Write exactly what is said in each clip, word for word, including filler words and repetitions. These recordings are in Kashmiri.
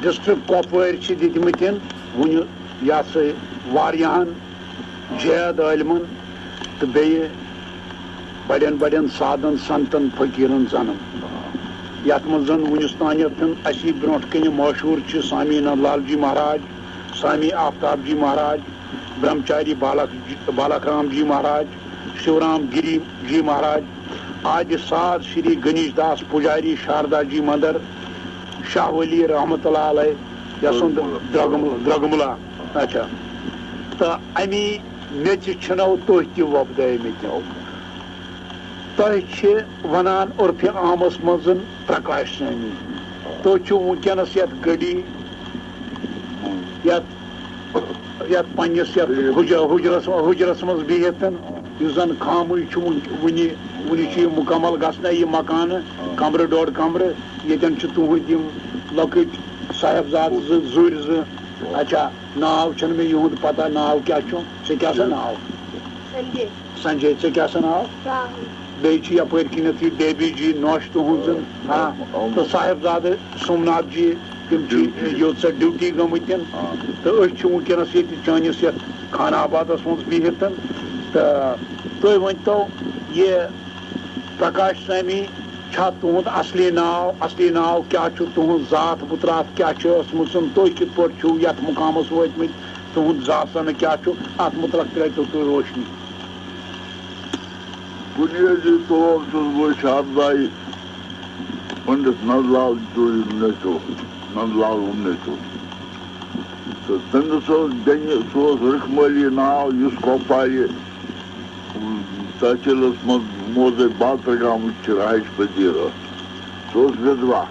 ڈسٹرکٹ کۄپوٲرۍ چھِ دِتمٕتٮ۪ن وُنہِ یہِ ہسا یہِ واریاہن جید عٲلمن تہٕ بیٚیہِ بڑٮ۪ن بڑٮ۪ن سادن سنتن فقیرن زنم، یتھ منٛز زن وُنِس تانٮ۪تھ اسی برونٛٹھ کنہِ مشہوٗر چھِ سامی نند لال جی مہاراج، سامی آفتاب جی مہاراج، برہمچاری بالک، بالک رام جی مہاراج، شیورام گری جی مہاراج، آدِ ساز شری گنیش داس پجاری، شاردا جی مندر، شاہ ولی رحمت اللہ علیہ، یسُنٛد درگمل، درگملا۔ اچھا۔ تہٕ امی میٚژِ چھِنو تُہۍ تہِ وۄپدٲومٕتۍ۔ تۄہہِ چھِ وَنان عرفِ عامَس منٛز پرکاش سٲمی۔ تُہۍ چھِو وٕنکیٚنَس یَتھ گٔلی، یَتھ، یَتھ پنٛنِس یَتھ حُج-، حُجرَس، حُجرَس منٛز بِہِتھ، یُس زَن خامٕے چھُ وٕنہِ، وٕنہِ، وٕنہِ چھُ یہِ مُکمل گژھنَے یہِ مکانہٕ، کَمرٕ ڈۄڈ کَمرٕ، ییٚتٮ۪ن چھِ تُہٕنٛدۍ یِم لۄکٕٹۍ صاحبزادٕ زٕ، زُرۍ زٕ۔ اچھا، ناو چھُنہٕ مےٚ یِہُنٛد پَتہ، ناو کیٛاہ چھُ؟ ژےٚ کیٛاہ سا ناو؟ سنجے۔ سنجے، ژےٚ کیٛاہ سا ناو؟ راہُل۔ بیٚیہِ چھِ یَپٲرۍ کِنٮ۪تھ یہِ بیبی جی نوش تُہُنٛز، ہاں، تہٕ صاحبزادٕ سومناتھ جی، تِم چھِ ڈیوٹی۔ یوٚت سا ڈیوٹی گٔمٕتۍ۔ آ۔ تہٕ أسۍ چھِ وٕنکیٚنَس ییٚتہِ چٲنِس یَتھ خان آبادَس منٛز بِہِتھ۔ تہٕ تُہۍ ؤنۍتو، یہِ پرکاش سامی چھا تُہُنٛد اصلی ناو؟ اصلی ناو کیٛاہ چھُ؟ تُہُنٛد ذات بُتراتھ کیٛاہ چھِ ٲسمٕژ؟ تُہۍ کِتھ پٲٹھۍ چھِو یَتھ مُقامَس وٲتۍمٕتۍ؟ تُہُنٛد زاسَن کیٛاہ چھُ؟ اَتھ مُتعلق ترٛٲوۍتو تُہۍ روشنی۔ بُنیٲدی طور چھُس بہٕ شاردایہِ پنڈت نند لال جوٗرۍ نیٚچو، نند لال ہُنٛد نیٚچو۔ تہٕ تٔمِس ٲس بیٚنہِ، سُہ اوس رِکھ مٲلی ناو، یُس کۄپوارِ تحصیٖلَس منٛز موزے باتر گامٕچ چھِ رہائش پذیٖر ٲس۔ سُہ اوس وِدوا۔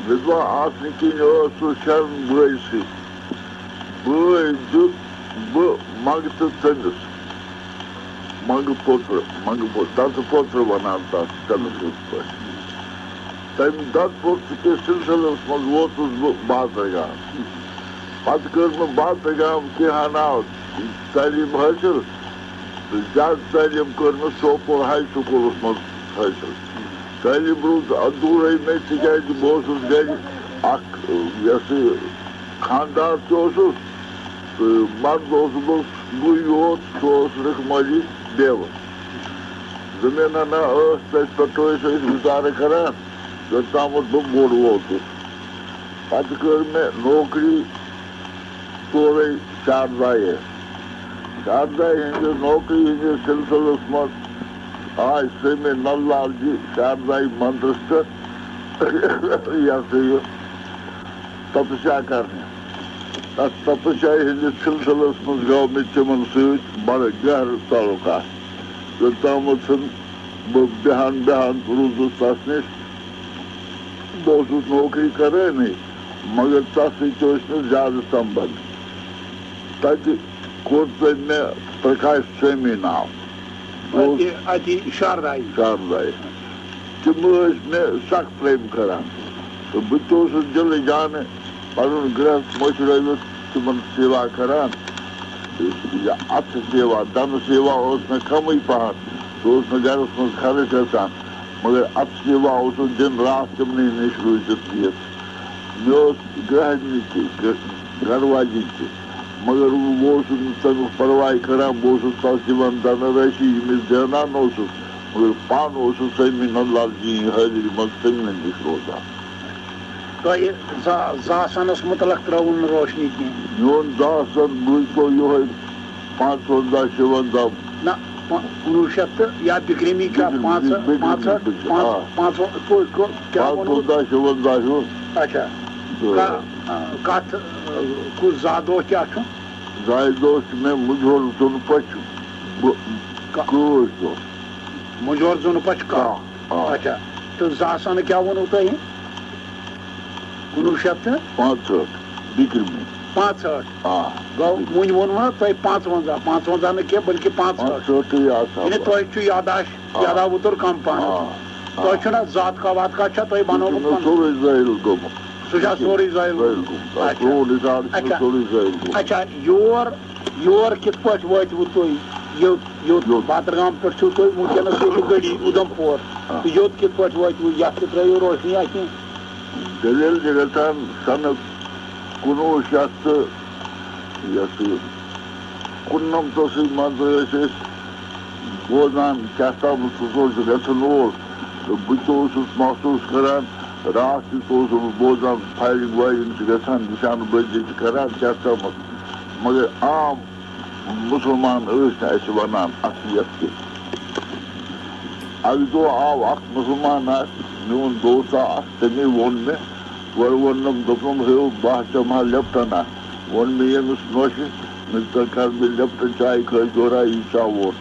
وِدوا آسنہٕ کِنۍ ٲس سُہ شٮ۪ن بٲے سۭتۍ۔ بٲے دیُت بہٕ منٛگہٕ تہٕ تٔمِس۔ منٛگہٕ پوترٕ، منٛگہٕ پوترٕ، دَتہٕ پوترٕ وَنان تَتھ تٔمِس یِتھ پٲٹھۍ۔ تَمہِ دَتہٕ پوترٕ کِس سِلسِلَس منٛز ووتُس بہٕ باتر گام۔ پَتہٕ کٔر مےٚ باتر گام کینٛہہ ہنا تعلیٖم حٲصِل۔ تہٕ زیادٕ تعلیٖم کٔر مےٚ سوپور ہاے سکوٗلَس منٛز حٲصِل۔ تعلیٖم روٗز اَدوٗرَے مےٚ، تِکیٛازِ بہٕ اوسُس گَرِ اَکھ، یہِ ہسا یہِ، خانٛدار تہِ اوسُس تہٕ مرد اوسُس بہٕ، بٕے یوت، سُہ اوس رِکھ مٲلی بیوٕ۔ زٔمیٖنَن ٲس تَتہِ پٮ۪ٹھ ٲسۍ أسۍ گُزارٕ کران، یوٚت تامَتھ بہٕ بوٚڑ ووتُس۔ پَتہٕ کٔر مےٚ نوکری تورَے شاردایہِ۔ شاردایہِ ہٕنٛدِس نوکری ہٕنٛدِس سِلسِلَس منٛز آے سٲمی نند لال جی شاردایہِ مندرَس پٮ۪ٹھ، یہِ ہسا یہِ، تپسیا کرنہِ۔ تَتھ تپسیا ہٕنٛدِس سِلسِلَس منٛز گوٚو مےٚ تِمَن سۭتۍ بڑٕ گہرٕ تعلقات۔ یوٚتامَتھ بہٕ بیٚہان بیٚہان روٗدُس تَس نِش۔ بہٕ اوسُس نوکری کرٲنی، مگر تَس سۭتۍ اوس مےٚ زیادٕ سمبند۔ تَتہِ کوٚر تٔمۍ مےٚ پرکاش سٲمی ناو۔ بہٕ اوسُس اَتہِ، اَتہِ شاردایہِ۔ شاردایہِ۔ تِم ٲسۍ مےٚ سخ پرٛیم کران۔ تہٕ بہٕ تہِ اوسُس دِلہٕ جانہٕ پنُن گرٛہَس مٔشرٲوِتھ تِمن سیوا کران۔ یہِ اَتھٕ سیوا، دَنہٕ سیوا اوس مےٚ کمٕے پہن۔ سُہ اوس نہٕ گرَس منٛز خرٕچ گژھان، مگر اَتھٕ سیوا اوسُس دِن راتھ تِمنٕے نِش روٗزِتھ بِہِتھ۔ مےٚ اوس گرٛہنی تہِ، گرٕ واجِنۍ تہِ، مگر بہٕ اوسُس نہٕ تَمیُک پرواے کران۔ بہٕ اوسُس تَس دِوان دَنہٕ رٲشی، یہِ مےٚ زینان اوسُس، مگر پانہٕ اوسُس سٲمی نند لال جی ہٕنٛدِ حٲضری منٛز تٔمنٕے نِش روزان۔ تۄہہِ زا-، زاسنس مُتعلق ترٲوٕن نہٕ روشنی کینٛہہ۔ میون زاسن بوٗزۍتو یِہوٚے پانٛژوَنزاہ شُوَنزاہ۔ نہ، پا-، کُنوُہ شیٚتھ تہٕ یا بِکرمی کیٛاہ، بِکرمی، پانٛژھ، بِکرمی، پانٛژھ ہَتھ، بِکرمی، پانٛژھ، آ۔ پانٛژھ، پانٛژھ، کیٛاہ ووٚنوٕ؟ پانٛژوَنزاہ شُوَنزاہ ہیوٚت۔ اچھا۔ تہٕ کا-، آ، کَتھ، آ، کُس زا دۄہ کیٛاہ چھُ؟ زایہِ دۄہ چھُ مےٚ مُجہور زُنہٕ پٔچھ بہٕ کا-، کٲژ دۄہ۔ مُجہور زُنہٕ پٔچھ کاہ۔ آ۔ اچھا۔ تہٕ زاسن کیٛاہ ووٚنوٕ تۄہہِ؟ کُنوُہ شیٚتھ تہٕ؟ پانٛژہٲٹھ، بِکرمی۔ پانٛژہٲٹھ۔ آ۔ گوٚو، وُنہِ ووٚنوٕ نا تۄہہِ پانٛژوَنزاہ، پانٛژوَنزاہ نہٕ کینٛہہ، بلکہِ پانٛژہٲٹھ۔ پانٛژہٲٹھٕے آسہٕ ہا یعنی بہٕ۔ تۄہہِ چھُ یاداشت، آ۔ یاداوُتُر کم پہن۔ آ۔ تۄہہِ چھُنہ ذات کا وات کا چھا تۄہہِ بنومُت چھُنہٕ پنُن؟ سورُے زٲیِل گوٚمُت۔ سُہ چھا سورُے زٲیِل زٲیِل گوٚمُت؟ گوٚمُت۔ آ، اچھا۔ سون رِکارڈ چھُ اچھا۔ سورُے زٲیِل گوٚمُت۔ اچھا، یور، یور کِتھ پٲٹھۍ وٲتوٕ تُہۍ؟ یوٚت، یوٚت یوٚت۔ باترگام پٮ۪ٹھ چھِو تُہۍ وٕنکیٚنَس ییٚتہِ گٔلی اُدھمپور۔ آ۔ تہٕ یوٚت کِتھ پٲٹھۍ وٲتوٕ؟ یَتھ تہِ ترٲیِو روشنی اَتھِ۔ دٔلیٖل چھِ گژھان سَنہٕ کُنوُہ شیٚتھ تہٕ یَتھ یہِ کُننَمتَسٕے منٛز ٲسۍ أسۍ بوزان کیٛاہ تامَتھ سُہ اوس گژھن وول۔ تہٕ بہٕ تہِ اوسُس محسوٗس کران، راتھ تہِ اوسُس بہٕ بوزان فایرِنٛگ وایرِنٛگ چھِ گژھان، نِشانہٕ بٲزی چھِ کران کیٛاہ تامَتھ۔ مگر عام مُسلمان ٲسۍ نہٕ اَسہِ وَنان اَصلِیت کینٛہہ۔ اَکہِ دۄہ آو اَکھ مُسلمان اَکھ، میون دوست اَکھ، تٔمۍ ووٚن مےٚ، گۄڈٕ ووٚننَم، دوٚپنَم، "ہے، بہٕ ہا چَمہٕ ہا لیپٹن اَکھ۔" ووٚن مےٚ ییٚمِس نوشہِ، مےٚ دوٚپ، "تَلہٕ کَر مےٚ لیپٹن چاے خٲطرٕ جورا، یہِ چاوون۔"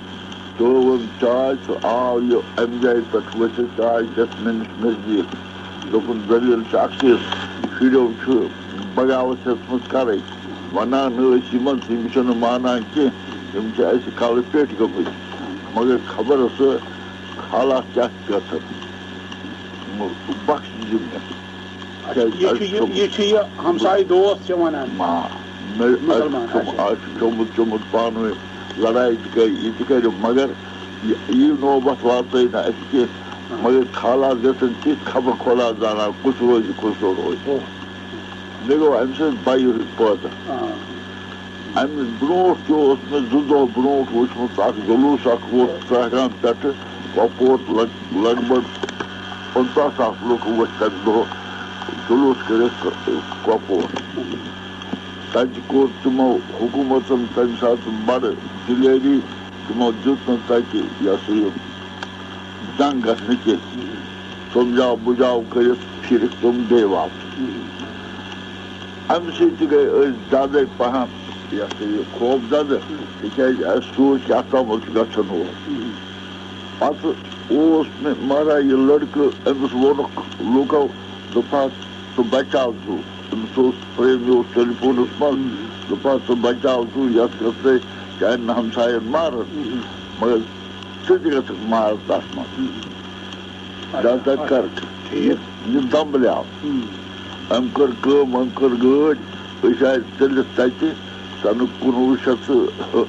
تہٕ ووٚن چاے، سُہ آو یہِ اَمہِ جایہِ پٮ۪ٹھ ؤسِتھ، چاے چٮ۪تھ مےٚ نِش نزدیٖک۔ دوٚپُن، "دٔلیٖل چھِ اَکھ چیٖز، شُریو چھُ بغاوت ہیٚژمٕژ کَرٕنۍ۔" وَنان ٲسۍ یِمَن، یِم چھِنہٕ مانان کینٛہہ، یِم چھِ اَسہِ کَلہٕ پیٚٹھۍ گٔمٕتۍ۔ مگر خبر ٲس حالات کیٛاہ چھِ گژھان۔ بخش زِ مےٚ۔ اچھا، کیٛازِ یہِ چھُ اَسہِ یہِ، چھُ یہِ چھُ یہِ ہمسایہِ دوست چھِ وَنان۔ آ، مےٚ، اَسہِ مُسلمان، چھُ، اچھا۔ اَسہِ چھُ تھوٚمُت، تھوٚمُت پانہٕ ؤنۍ لڑایہِ تہِ کَرِ، یہِ تہِ کَرِ، مگر یہِ، یہِ نوبت واتنٲے نہٕ اَسہِ کینٛہہ۔ آ۔ مگر حالات گژھن تِتھۍ، خبر خۄدا زانان کُس روزِ، کُس نہٕ روزِ۔ اوہ۔ مےٚ گوٚو اَمہِ سۭتۍ بَیہِ ہیوٗ پٲدٕ۔ آ۔ اَمہِ برونٛٹھ تہِ اوس مےٚ زٕ دۄہ برونٛٹھ وٕچھمُت اَکھ جلوٗس اَکھ ووت ترٛہرام پٮ۪ٹھٕ کۄپور، لگ، لگ بگ پنٛژاہ ساس لُکھ ؤتھۍ تَمہِ دۄہ جلوٗس کٔرِتھ کۄپور۔ تَتہِ کوٚر تِمو حکوٗمتَن تَمہِ ساتہٕ بَڑٕ دِلیری، تِمو دیُت نہٕ تَتہِ یہِ ہسا یہِ جنٛگ گژھنہٕ کینٛہہ۔ تِم جاو بُجاو کٔرِتھ پھِرِکھ تِم بیٚیہِ واپس۔ اَمہِ سۭتۍ تہِ گٔے أسۍ زیادَے پَہَم، یہِ ہسا یہِ، خوف زدٕ، تِکیٛازِ اَسہِ سوٗنٛچ کہِ اَتھ تامَتھ چھُ گژھن وول۔ پَتہٕ اوس مےٚ مہراہ یہِ لٔڑکہٕ، أمِس ووٚنُکھ لُکو، دوٚپہَس، "ژٕ بَچاو ژٕ۔" أمِس اوس ترٛیٚیِم، یہِ اوس ٹیلی فونَس منٛز، دوٚپہَس، "ژٕ بَچاو ژٕ، یَتھ گٔژھ ژےٚ چانٮ۪ن ہمسایَن مارَن، مگر ژٕ تہِ گژھکھ مارٕ تَتھ منٛز۔" اچھا، دَپہٕ، اچھا۔ "کَر۔" ٹھیٖک۔ یہِ دَمبلیو۔ أمۍ کٔر کٲم، أمۍ کٔر گٲڑۍ، أسۍ آے ژٔلِتھ تَتہِ سَنہٕ کُنوُہ شیٚتھ تہٕ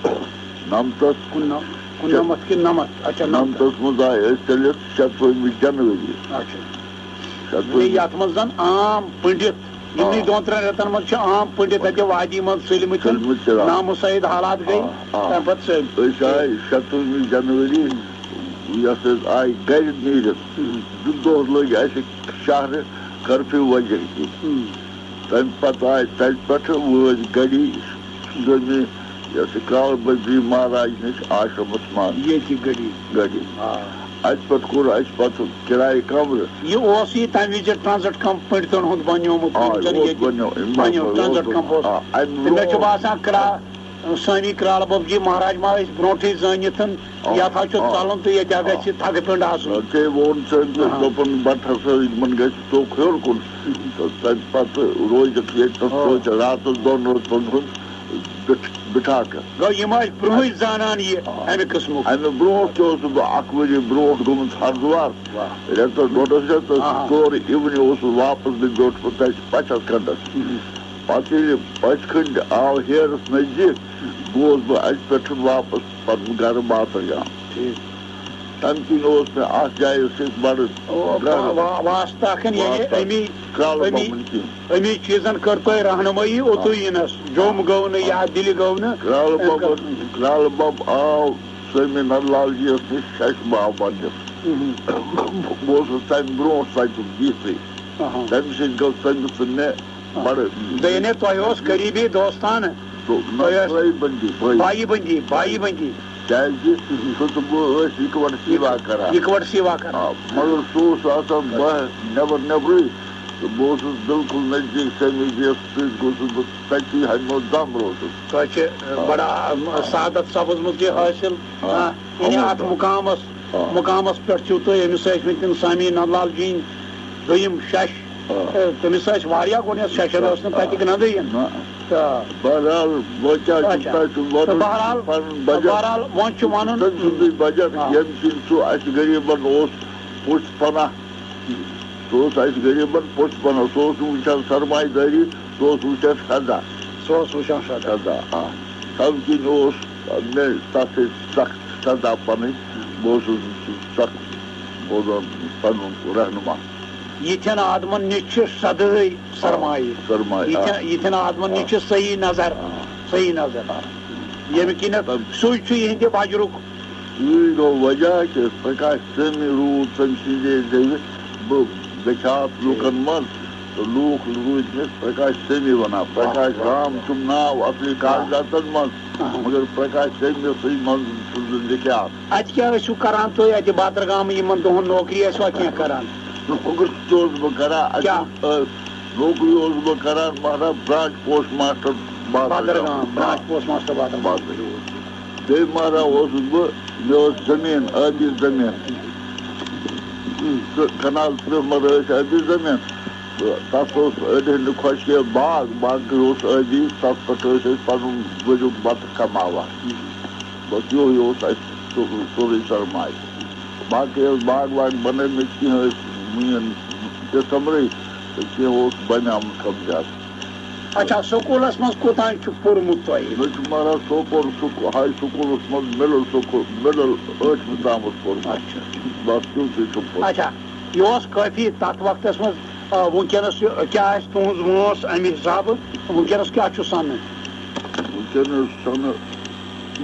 نَمتَس۔ کُننَم-، کُننَمَتھ کِنہٕ نَمَتھ؟ اچھا، نَمتَس۔ نَمتَس منٛز آے أسۍ ژٔلِتھ شَتوُہمہِ جنؤری۔ اچھا۔ شَتوُہمہِ۔ یعنی یَتھ منٛز زَن عام پٔنڈِت، یِمنٕے آ۔ دۄن ترٛٮ۪ن رٮ۪تَن منٛز چھِ عام پٔنڈِت اَتہِ وادی منٛز ژٔلمٕتۍ۔ ژٔلمٕتۍ چھِ۔ نامُساعد حالات گٔے، آ، آ۔ تَمہِ پَتہٕ ژٔلۍ۔ أسۍ آے شَتوُہمہِ جنؤری، یَتھ أسۍ آے گَرِ نیٖرِتھ۔ زٕ دۄہ لٔگۍ اَسہِ شہرٕ کرفیو وجہ کہِ۔ تَمہِ پتہٕ آے تَتہِ پٮ۪ٹھٕ وٲتۍ گَڑی سیوٚدُے یَتھ کرٛالہٕ بٔبری مہراج نِش آشرمس منٛز۔ ییٚتہِ گَڑی۔ گَڑی۔ آ۔ اَتہِ پٮ۪ٹھ کوٚر اَسہِ پَتہٕ کِرایہِ کَمرٕ۔ یہِ اوس یہِ تَمہِ وِزِ ٹرانزٹ کم پٔنڈتَن ہُنٛد بنیومُت، آ، یِم زَن اوس ییٚتہِ بنیو-، یِم بنیو، بنیو، ٹرانزٹ اوس کم بنیو-، اوس۔ آ، اَمہِ تَمہِ مےٚ چھُ برونٛہہ باسان کرٛا-، سٲمی کرٛالہٕ بَب جی مہراج ما ٲسۍ برونٛٹھٕے زٲنِتھ، آ، یَتھ حظ چھُ آ۔ ژَلُن تہٕ ییٚتہِ ہا گژھِ آ۔ تھَکہٕ پِنٛڈ آسُن۔ آ، تٔمۍ ووٚن، تٔمۍ دوٚپ، آ۔ دوٚپُن، بَٹہٕ ہسا یِمَن گژھِ ژوٚک ہیوٚر کُن۔ تہٕ تَمہِ پَتہٕ روزِکھ ییٚتہِ تَس آ۔ توتہِ راتَس دۄن رٲژَن ہُنٛد بِٹھ-، بِٹھاکہٕ۔ گوٚو، یِم ٲسۍ برونٛہٕے زانان یہِ آ۔ اَمہِ قٕسمُک۔ اَمہِ برونٛٹھ تہِ اوسُس بہٕ اَکھ ؤری برونٛٹھ گوٚمُت ہردوار۔ واہ۔ رٮ۪تَس ڈۄڈَس رٮ۪تَس آ۔ ژورِ evening اوسُس واپَس، بہٕ بیوٗٹھمُت تَتہِ پَچھَس کھنٛڈَس۔ پتہٕ ییٚلہِ پچہِ کھنڈ آو ہیرس نزدیٖک، گوس بہٕ اتہِ پٮ۪ٹھ واپس پنُن گرٕ ماتر گام۔ ٹھیٖک۔ تمہِ کِنۍ اوس مےٚ اتھ جایہِ سۭتۍ بڑٕ او، گرم۔ وا-، واسطہٕ اکھ یعنی واسطہٕ۔ امی، کرالہٕ امی، بمبٕنۍ کِنۍ۔ امی چیٖزن کٔر تۄہہِ رہنمٲیی اوٚتُے یِنس، جوٚم گوٚو نہٕ یا دِلہِ گوٚو نہٕ۔ کرالہٕ اَمہِ بمبن، کر- کرالہٕ بمب آو سٲمی نند لال جی یس نِش شش باو پننِس۔ مہم۔ بہٕ اوسُس تمہِ برونٛٹھ تتہِ بِہتھٕے۔ اہم۔ تمہِ سۭتۍ گوٚو تٔمِس تہٕ مےٚ بڑٕ۔ دوٚیمہِ تۄہہِ اوس قریٖبی دوستانہٕ۔ دو-، نہ، تۄہہِ ٲس بٲے بندی، بٲے۔ بایی بندی، بایی بندی۔ کیازِ سُہ تہٕ بہٕ ٲسۍ اِکوٹہٕ سیوا کران۔ اِکوٹہٕ سیوا کران۔ آ، مگر سُہ اوس آسان باہر، نٮ۪بر نٮ۪برٕے، تہٕ بہٕ اوسُس بالکل نزدیٖک سیمی جی یَس سۭتۍ، گوٚژھُس بہٕ تٔتی ہَنہِ منٛز دَم روزُس۔ تۄہہِ چھِ، آ۔ بڑٕ، آ، سعادت سپٕزمٕژ یہِ حٲصِل۔ آ۔ آ، یعنی اَتھ مُقامَس، آ۔ مُقامَس پٮ۪ٹھ چھِو تُہۍ أمِس ٲسۍ مٕتۍ تِم سامی نند لال جی یِنۍ دوٚیِم شش۔ آ۔ تہٕ تٔمِس ٲسۍ واریاہ گۄڈٕنٮ۪تھ ششن ٲس نہٕ تَتہِ نہ۔ نَندٕے یِنۍ۔ نہ۔ تہٕ بہرحال، وۄنۍ کیٛاہ چھُ، اچھا۔ تۄہہِ چھُ تہٕ وَنُن بہرحال، پَنُن بجٹ۔ بہرحال، وۄنۍ چھُ وَنُن۔ تٔمۍ سُنٛدُے بجٹ، آ۔ ییٚمہِ کِنۍ سُہ اَسہِ غریٖبن اوس پوٚژھ پناہ۔ سُہ اوس اَسہِ غریٖبن پوٚژھ پناہ۔ سُہ اوس نہٕ وٕچھان سرمایہِ دٲری، سُہ اوس وٕچھان سزا۔ سُہ اوس وٕچھان سزا۔ سزا، آ۔ تَمہِ کِنۍ اوس مےٚ تَتھ سۭتۍ سخ سزا پَنٕنۍ۔ بہٕ اوسُس سُہ سخ بوزان پَنُن رہنما۔ یِتھٮ۪ن آدمن نِش چھِ سدٲے سرمایہِ۔ سرمایہِ، آ۔ یِتھٮ۪ن، یِتھٮ۪ن آدمن نِش چھِ صحیح نظر، آ۔ صحیح نظر۔ آ۔ ییٚمہِ کِنٮ۪تھ تَم سُے چھُ یِہنٛدِ بجرُک۔ سُے گوٚو وجہ کہِ پرکاش سٲمی روٗد تٔمۍ سٕنٛدے زیوِ بہٕ بِکھیات لوٗکن منٛز، تہٕ لوٗکھ روٗدۍ مےٚ پرکاش سٲمی ونان، پرکاش رام چھُم ناو اصلی کاغذاتن منٛز، آ۔ مگر پرکاش سٲمی سٕے منٛز چھُس بہٕ بِکھیات۔ اتہِ کیٛاہ ٲسِو کران تُہۍ اتہِ بادرگام یِمن دۄہن نوکری ٲسوا کینٛہہ کران؟ نوکری تہِ اوسُس بہٕ کران، اَتہِ کیٛاہ؟ ٲس، نوکری اوسُس بہٕ کران مہراہ branch post master Badergam. Badergam, branch post master Badergam. Badergam. بیٚیہِ مہراہ اوسُس بہٕ، مےٚ ٲس زٔمیٖن، ٲبی زٔمیٖن۔ تہٕ کنال ترٕٛہ مَرٕ ٲسۍ ٲبی زٔمیٖن۔ تہٕ تَتھ اوس أڑۍ ہٕنٛدِ خۄشکہِ باغ، باقٕے اوس ٲبی، تَتھ پٮ۪ٹھ ٲسۍ أسۍ پَنُن ؤریُک بَتہٕ کَماوان۔ بس یِہوٚے اوس اَسہِ سورُے، سورُے سرمایہِ۔ باقٕے ٲس باغ واغ بنٲومٕتۍ، کینٛہہ ٲسۍ وٕنہِ دسمبرٕے تہٕ کینٛہہ اوس بنیومُت کم زیادٕ۔ اچھا، سکوٗلس منٛز کوٚتام چھُ پوٚرمُت تۄہہِ؟ مےٚ چھُ ماران سوپور سکوٗل، ہاے سکوٗلس منٛز، مِڈل سکوٗل، مِڈل ٲٹھمہِ تامَتھ پوٚرمُت۔ اچھا۔ بس تیُتُے چھُم پوٚرمُت۔ اچھا، یہِ اوس کٲفی تتھ وقتس منٛز، آ، وٕنکیٚنس یہِ کیٛاہ آسہِ تُہٕنٛز وٲنٛس امہِ حسابہٕ؟ وٕنکیٚنس کیٛاہ چھُ سنہٕ؟ وٕنکیٚنس سنہٕ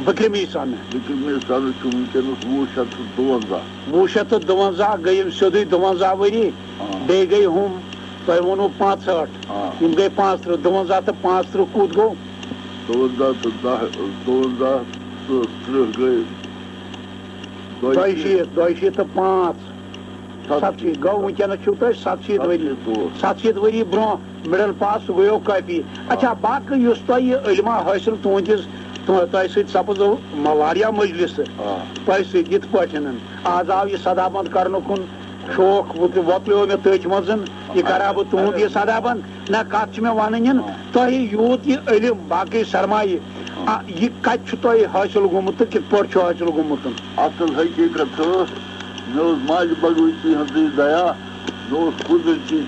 بکرمی سنہٕ۔ بکرمی سنہٕ چھُ وٕنکیٚنس وُہ شیٚتھ تہٕ دُوَنزاہ۔ وُہ شیٚتھ تہٕ دُوَنزاہ گٔے یِم سیوٚدُے دُوَنزاہ ؤری۔ آ۔ بیٚیہِ گٔے ہُم، تۄہہِ ووٚنوُ پانٛژہٲٹھ۔ آ۔ یِم گٔے پانٛژترٕٛہ، دُوَنزاہ تہٕ پانٛژترٕٛہ کوٗت گوٚو؟ دُوَنزاہ تہٕ دَہ، دُوَنزاہ تہٕ ترٕٛہ گٔے دۄیہِ دۄیہِ شیٖتھ۔ شیٖتھ، دۄیہِ شیٖتھ تہٕ پانٛژھ۔ ستہٕ شیٖتھ۔ ستہٕ شیٖتھ۔ گوٚو وٕنکیٚنس چھُو تۄہہِ ستہٕ شیٖتھ ؤری۔ ستہٕ شیٖتھ۔ ستہٕ شیٖتھ ؤری برونٛہہ مِڈل پاس، سُہ گوٚو کٲفی۔ آ۔ اچھا، باقٕے یُس تۄہہِ یہِ علمہ حٲصِل تُہٕنٛدِس، تُہ-، تۄہہِ سۭتۍ سپٕزو م-، واریاہ مجلسہٕ۔ آ۔ تۄہہِ سۭتۍ یِتھ پٲٹھۍ۔ آز آو یہِ سدا بنٛد کرنُک ہُن شوق وۄت-، وۄتلیو مےٚ تٔتھۍ منٛز۔ یہِ کرا بہٕ تُہُنٛد یہِ سدا بنٛد۔ نہ، کتھ چھِ مےٚ ونٕنۍ، آ۔ تۄہہِ یوٗت یہِ علم، باقٕے سرمایہِ، آ۔ آ، یہِ کتہِ چھُ تۄہہِ حٲصِل گوٚمُت تہٕ کِتھ پٲٹھۍ چھُ حٲصِل گوٚمُت؟ اصل حقیقت چھُ، مےٚ اوس ماجہِ بگوچی ہٕنٛزٕے دیا، مےٚ اوس قدرتی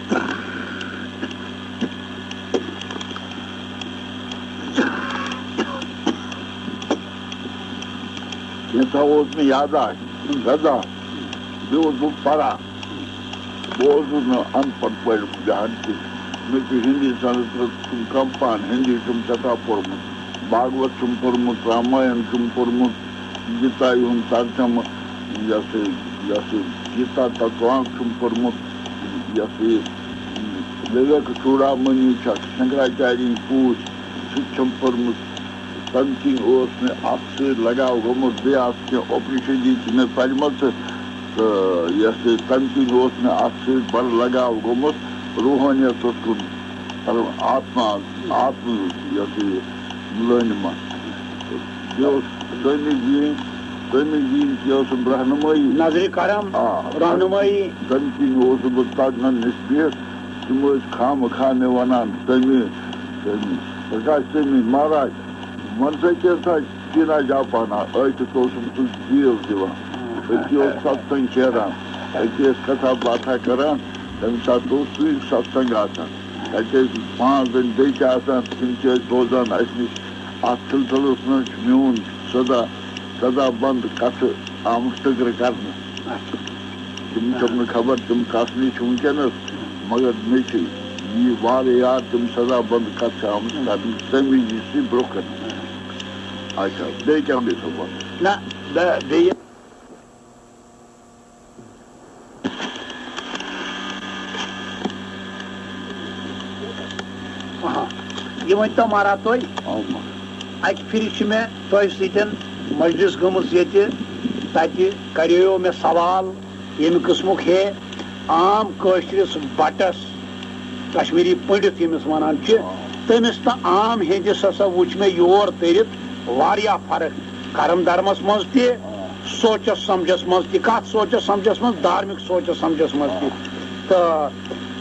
کینٛژھا اوس مےٚ یاداشت، غذا، بیٚیہِ اوسُس بہٕ پران۔ بہٕ اوسُس نہٕ اَن پَڑھ پٲٹھۍ بیٚہان کینٛہہ۔ مےٚ چھُ ہِندی سَنسکرٛت چھُم کَم پَہَن، ہِندی چھُم سٮ۪ٹھاہ پوٚرمُت، بھاگوت چھُم پوٚرمُت، راماین چھُم پوٚرمُت، گیٖتایہِ ہُنٛد ترجمہٕ، یہِ ہسا یہِ، یہِ ہسا یہِ گیٖتا تتوانگ چھُم پوٚرمُت، یہِ ہسا یہِ وِویک چوٗڑامٔنی چھَکھ، شنکراچاریِنۍ پوٗتۍ، سُہ تہِ چھُم پوٚرمُت۔ تَمہِ کِنۍ اوس مےٚ اَتھ سۭتۍ لگاو گوٚمُت، بیٚیہِ آسہٕ کینٛہہ اُپنِشدی تہِ مےٚ پَرِمَژٕ، تہٕ یہِ ہسا یہِ تَمہِ کِنۍ اوس مےٚ اَتھ سۭتۍ بَڑٕ لگاو گوٚمُت روحٲنیتَس کُن، مطلب آتما، آتما، یہِ ہسا یہِ لٲنہِ منٛز۔ بیٚیہِ اوس تٔمِس زیٖنۍ، تٔمِس زیٖنۍ تہِ ٲسٕم رہنُمٲیی۔ نظرِ کرم، آ، رہنُمٲیی۔ تَمہِ کِنۍ اوسُس بہٕ تَتٮ۪ن نِش بِہِتھ، تِم ٲسۍ خامہٕ خاہ مےٚ وَنان، "سٔمیٖر، سٔمیٖر، ژٕ کَتہِ سٔمیٖر مہراج؟" وَن سا کینٛژھا چیٖنا جاپانا، أتھۍ اوسُم سُہ جیٖل دِوان۔ أتی اوس ستسنگ پھیران، أتی ٲسۍ کتھا باتھا کران، تَمہِ ساتہٕ اوس سُے ستسنگ آسان۔ تَتہِ ٲسۍ پانٛژھ زَنہِ بیٚیہِ تہِ آسان، تِم تہِ ٲسۍ بوزان اَسہِ نِش۔ اَتھ سلسلس منٛز چھُ میون سدا، سدا بنٛد کتھٕ آمٕژ ٹٕکرٕ کرنہٕ۔ تِم چھَم نہٕ خبر، تِم کَس نِش چھِ وٕنکیٚنَس، مگر مےٚ چھِ یہِ واریاہ یاد، تِم سدا بنٛد کَتھ چھِ آمٕژ کرنہٕ، تَمہِ وِزِ یُس یہِ برٛونٛہہ کَنہِ۔ اچھا، بیٚیہِ کیٛاہ بیٚیہِ خبر؟ نہ، بے-، بیٚیہِ۔ آ، یہِ ؤنۍ تو مارا تُہۍ، آ، مارا۔ اَکہِ پھِرِ چھِ مےٚ تۄہہِ سۭتۍ مجلس گٔمٕژ ییٚتہِ، تَتہِ کرییو مےٚ سوال ییٚمہِ قٕسمُک ہے عام کٲشرِس بٹس، کشمیری پنڈت ییٚمِس ونان چھِ، تٔمِس تہٕ عام ہیٚندِس ہسا وُچھ مےٚ یور تٔرِتھ واریاہ فرق کرم دھرمس منٛز تہِ، سونچس سمجھس منٛز تہِ، کتھ سونچس سمجھس منٛز، دھارمک سونچس سمجھس منٛز تہِ۔ تہٕ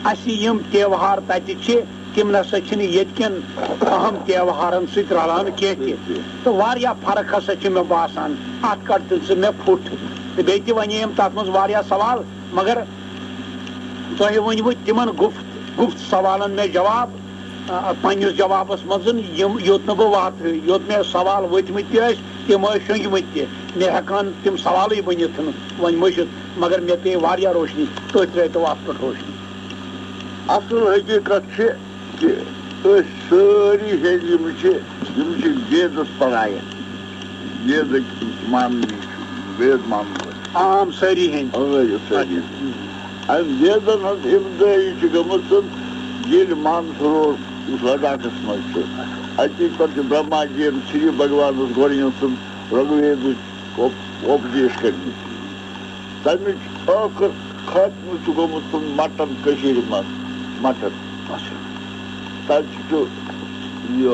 اسہِ یِم تیوہار تتہِ چھِ، تِم نسا چھِنہٕ ییٚتہِ کٮ۪ن اہم تیوہارن سۭتۍ رلان کینٛہہ تہِ۔ تہٕ واریاہ فرق ہسا چھِ مےٚ باسان، اتھ کڑ تہٕ ژٕ مےٚ پھُٹ۔ تہٕ بیٚیہِ تہِ ونے یِم تتھ منٛز واریاہ سوال، مگر تۄہہِ ؤنِوٕ تِمن گُفت، گُفت سوالن مےٚ جواب، آ، پننِس جوابس منٛز، یِم، یوٚت نہٕ بہٕ واتہٕ، یوٚت مےٚ سوال ؤتھمٕتۍ تہِ ٲسۍ، تِم ٲسۍ شۄنگمٕتۍ تہِ۔ مےٚ ہٮ۪کان تِم سوالٕے ؤنِتھ نہٕ وۄنۍ مٔشِتھ، مگر مےٚ پیٚیہِ واریاہ روشنی، تُہۍ ترٲیتو اتھ پٮ۪ٹھ روشنی۔ اصل حقیقت چھِ کہِ أسۍ سٲری ہیٚنٛدۍ یِم چھِ، یِم چھِ ویدس پرایَن۔ ویدٕکۍ ماننہٕ چھِ، وید مانن وٲلۍ۔ عام سٲری ہیٚنٛدۍ۔ اَوے یہِ سٲری۔ اچھا۔ امہِ ویدن ہٕنٛز ابتدٲیی چھِ گٔمٕژ ییٚلہِ مانسروور یُس لداخس منٛز چھُ، اتی پٮ۪ٹھ چھِ برہما جی ین شری بھگوانس گۄڈٕ یِم سُنٛد رگ ویدٕکۍ اُپ-، اُپدیش کٔرمٕتۍ۔ تَمِچ ٲخٕر خٲتمہٕ چھُ گوٚمُت مَٹَن کٔشیٖرِ منٛز، مَٹَن۔ اچھا۔ تَتہِ چھُ یہِ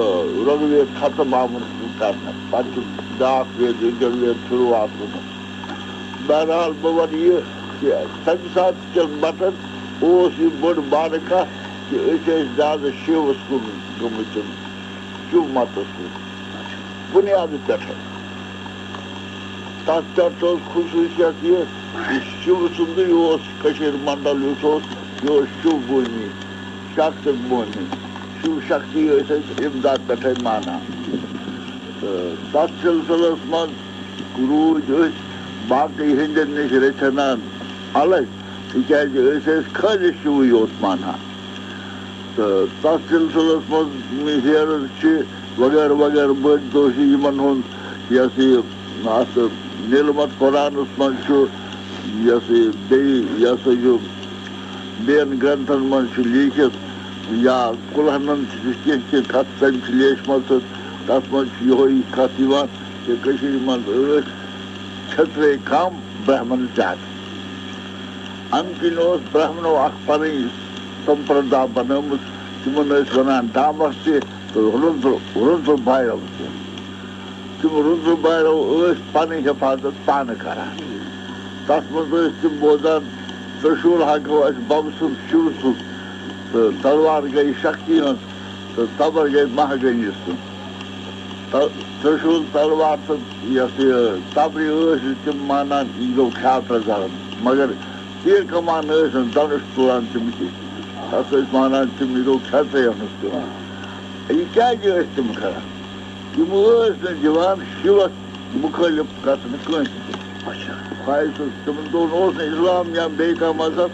رۄگوید ختم آمُت کرنہٕ۔ پَتہٕ چھُ بیٛاکھ وید، یُجروید شروٗعات گوٚمُت۔ بہرحال، بہٕ وَنہٕ یہِ کہِ تَمہِ ساتہٕ کٮ۪ن مَٹَن اوس یہِ بٔڑ بارٕ کَتھ کہِ أسۍ ٲسۍ زیادٕ شِوَس کُن گٔمٕتۍ، شِو مَتَس کُن۔ بُنیادٕ پٮ۪ٹھَے۔ تَتھ پٮ۪ٹھ اوس خصوٗصیت یہِ، یہِ شِو سُنٛدٕے اوس کٔشیٖر منڈل یُس اوس، یہِ اوس شِو بھوٗمی، شکتٕک بھوٗمی۔ شِو شکتی ٲسۍ أسۍ اَمہِ دۄہ پٮ۪ٹھَے مانان۔ تہٕ تَتھ سلسلس منٛز روٗدۍ أسۍ باقٕے ہیٚنٛدٮ۪ن نِش رٔچھنان الگ، تِکیٛازِ أسۍ ٲسۍ خٲلِص شِوٕے یوت مانان۔ تہٕ تَتھ سلسلس منٛز ہیرٕ چھِ وغٲرٕ وغٲرٕ بٔڑۍ دۄہ چھِ یِمن ہُنٛد، یہِ ہسا یہِ، اَتھ نیٖلمت قرآنس منٛز چھُ، یہِ ہسا یہِ، بیٚیہِ، یہِ ہسا یہِ، بیٚین گرنتھن منٛز چھُ لیٖکھِتھ، یا کُلہنن تہِ چھِ کینٛہہ کینٛہہ کتھ تٔمۍ چھِ لیچھمژٕ۔ تَتھ منٛز چھِ یِہوٚے کتھ یِوان کہِ کٔشیٖرِ منٛز ٲسۍ چھٔترے کم، برہمن زیادٕ۔ اَمہِ کِنۍ اوس برہمنو اکھ پنٕنۍ سمپردا بنٲومٕژ، تِمن ٲسۍ ونان ڈامس تہِ تہٕ رُدر، رُدر بایرو تہِ۔ تِم رُدر بایرو ٲسۍ پنٕنۍ حفاظت پانہٕ کران۔ تتھ منٛز ٲسۍ تِم بوزان، ترشول ہاکو اسہِ بم سُنٛد، شِو سُنٛد، تہٕ تلوار گٔے شکتی ہٕنٛز، تہٕ تبر گٔے مہاگنی سُنٛد۔ تہٕ ترشول تلوار تہٕ یۄس یہِ تبرِ ٲس، یہِ تِم مانان، یہِ گوٚو کھیاترا زرن۔ مگر تیٖر کمان ٲسۍ نہٕ دَنُش تُلان تِم کینٛہہ۔ تَتھ ٲسۍ وَنان تِم، یہِ گوٚو کھیاترا یَنَس تُلان۔ یہِ کیٛازِ ٲسۍ تِم کران؟ یِم ٲسۍ نہٕ دِوان شِوَس مُخٲلِف گژھنہٕ کٲنٛسہِ تہِ۔ اچھا۔ خواہش اوس، تِمن دۄہن اوس نہٕ اِسلام یا بیٚیہِ کانٛہہ مذہب،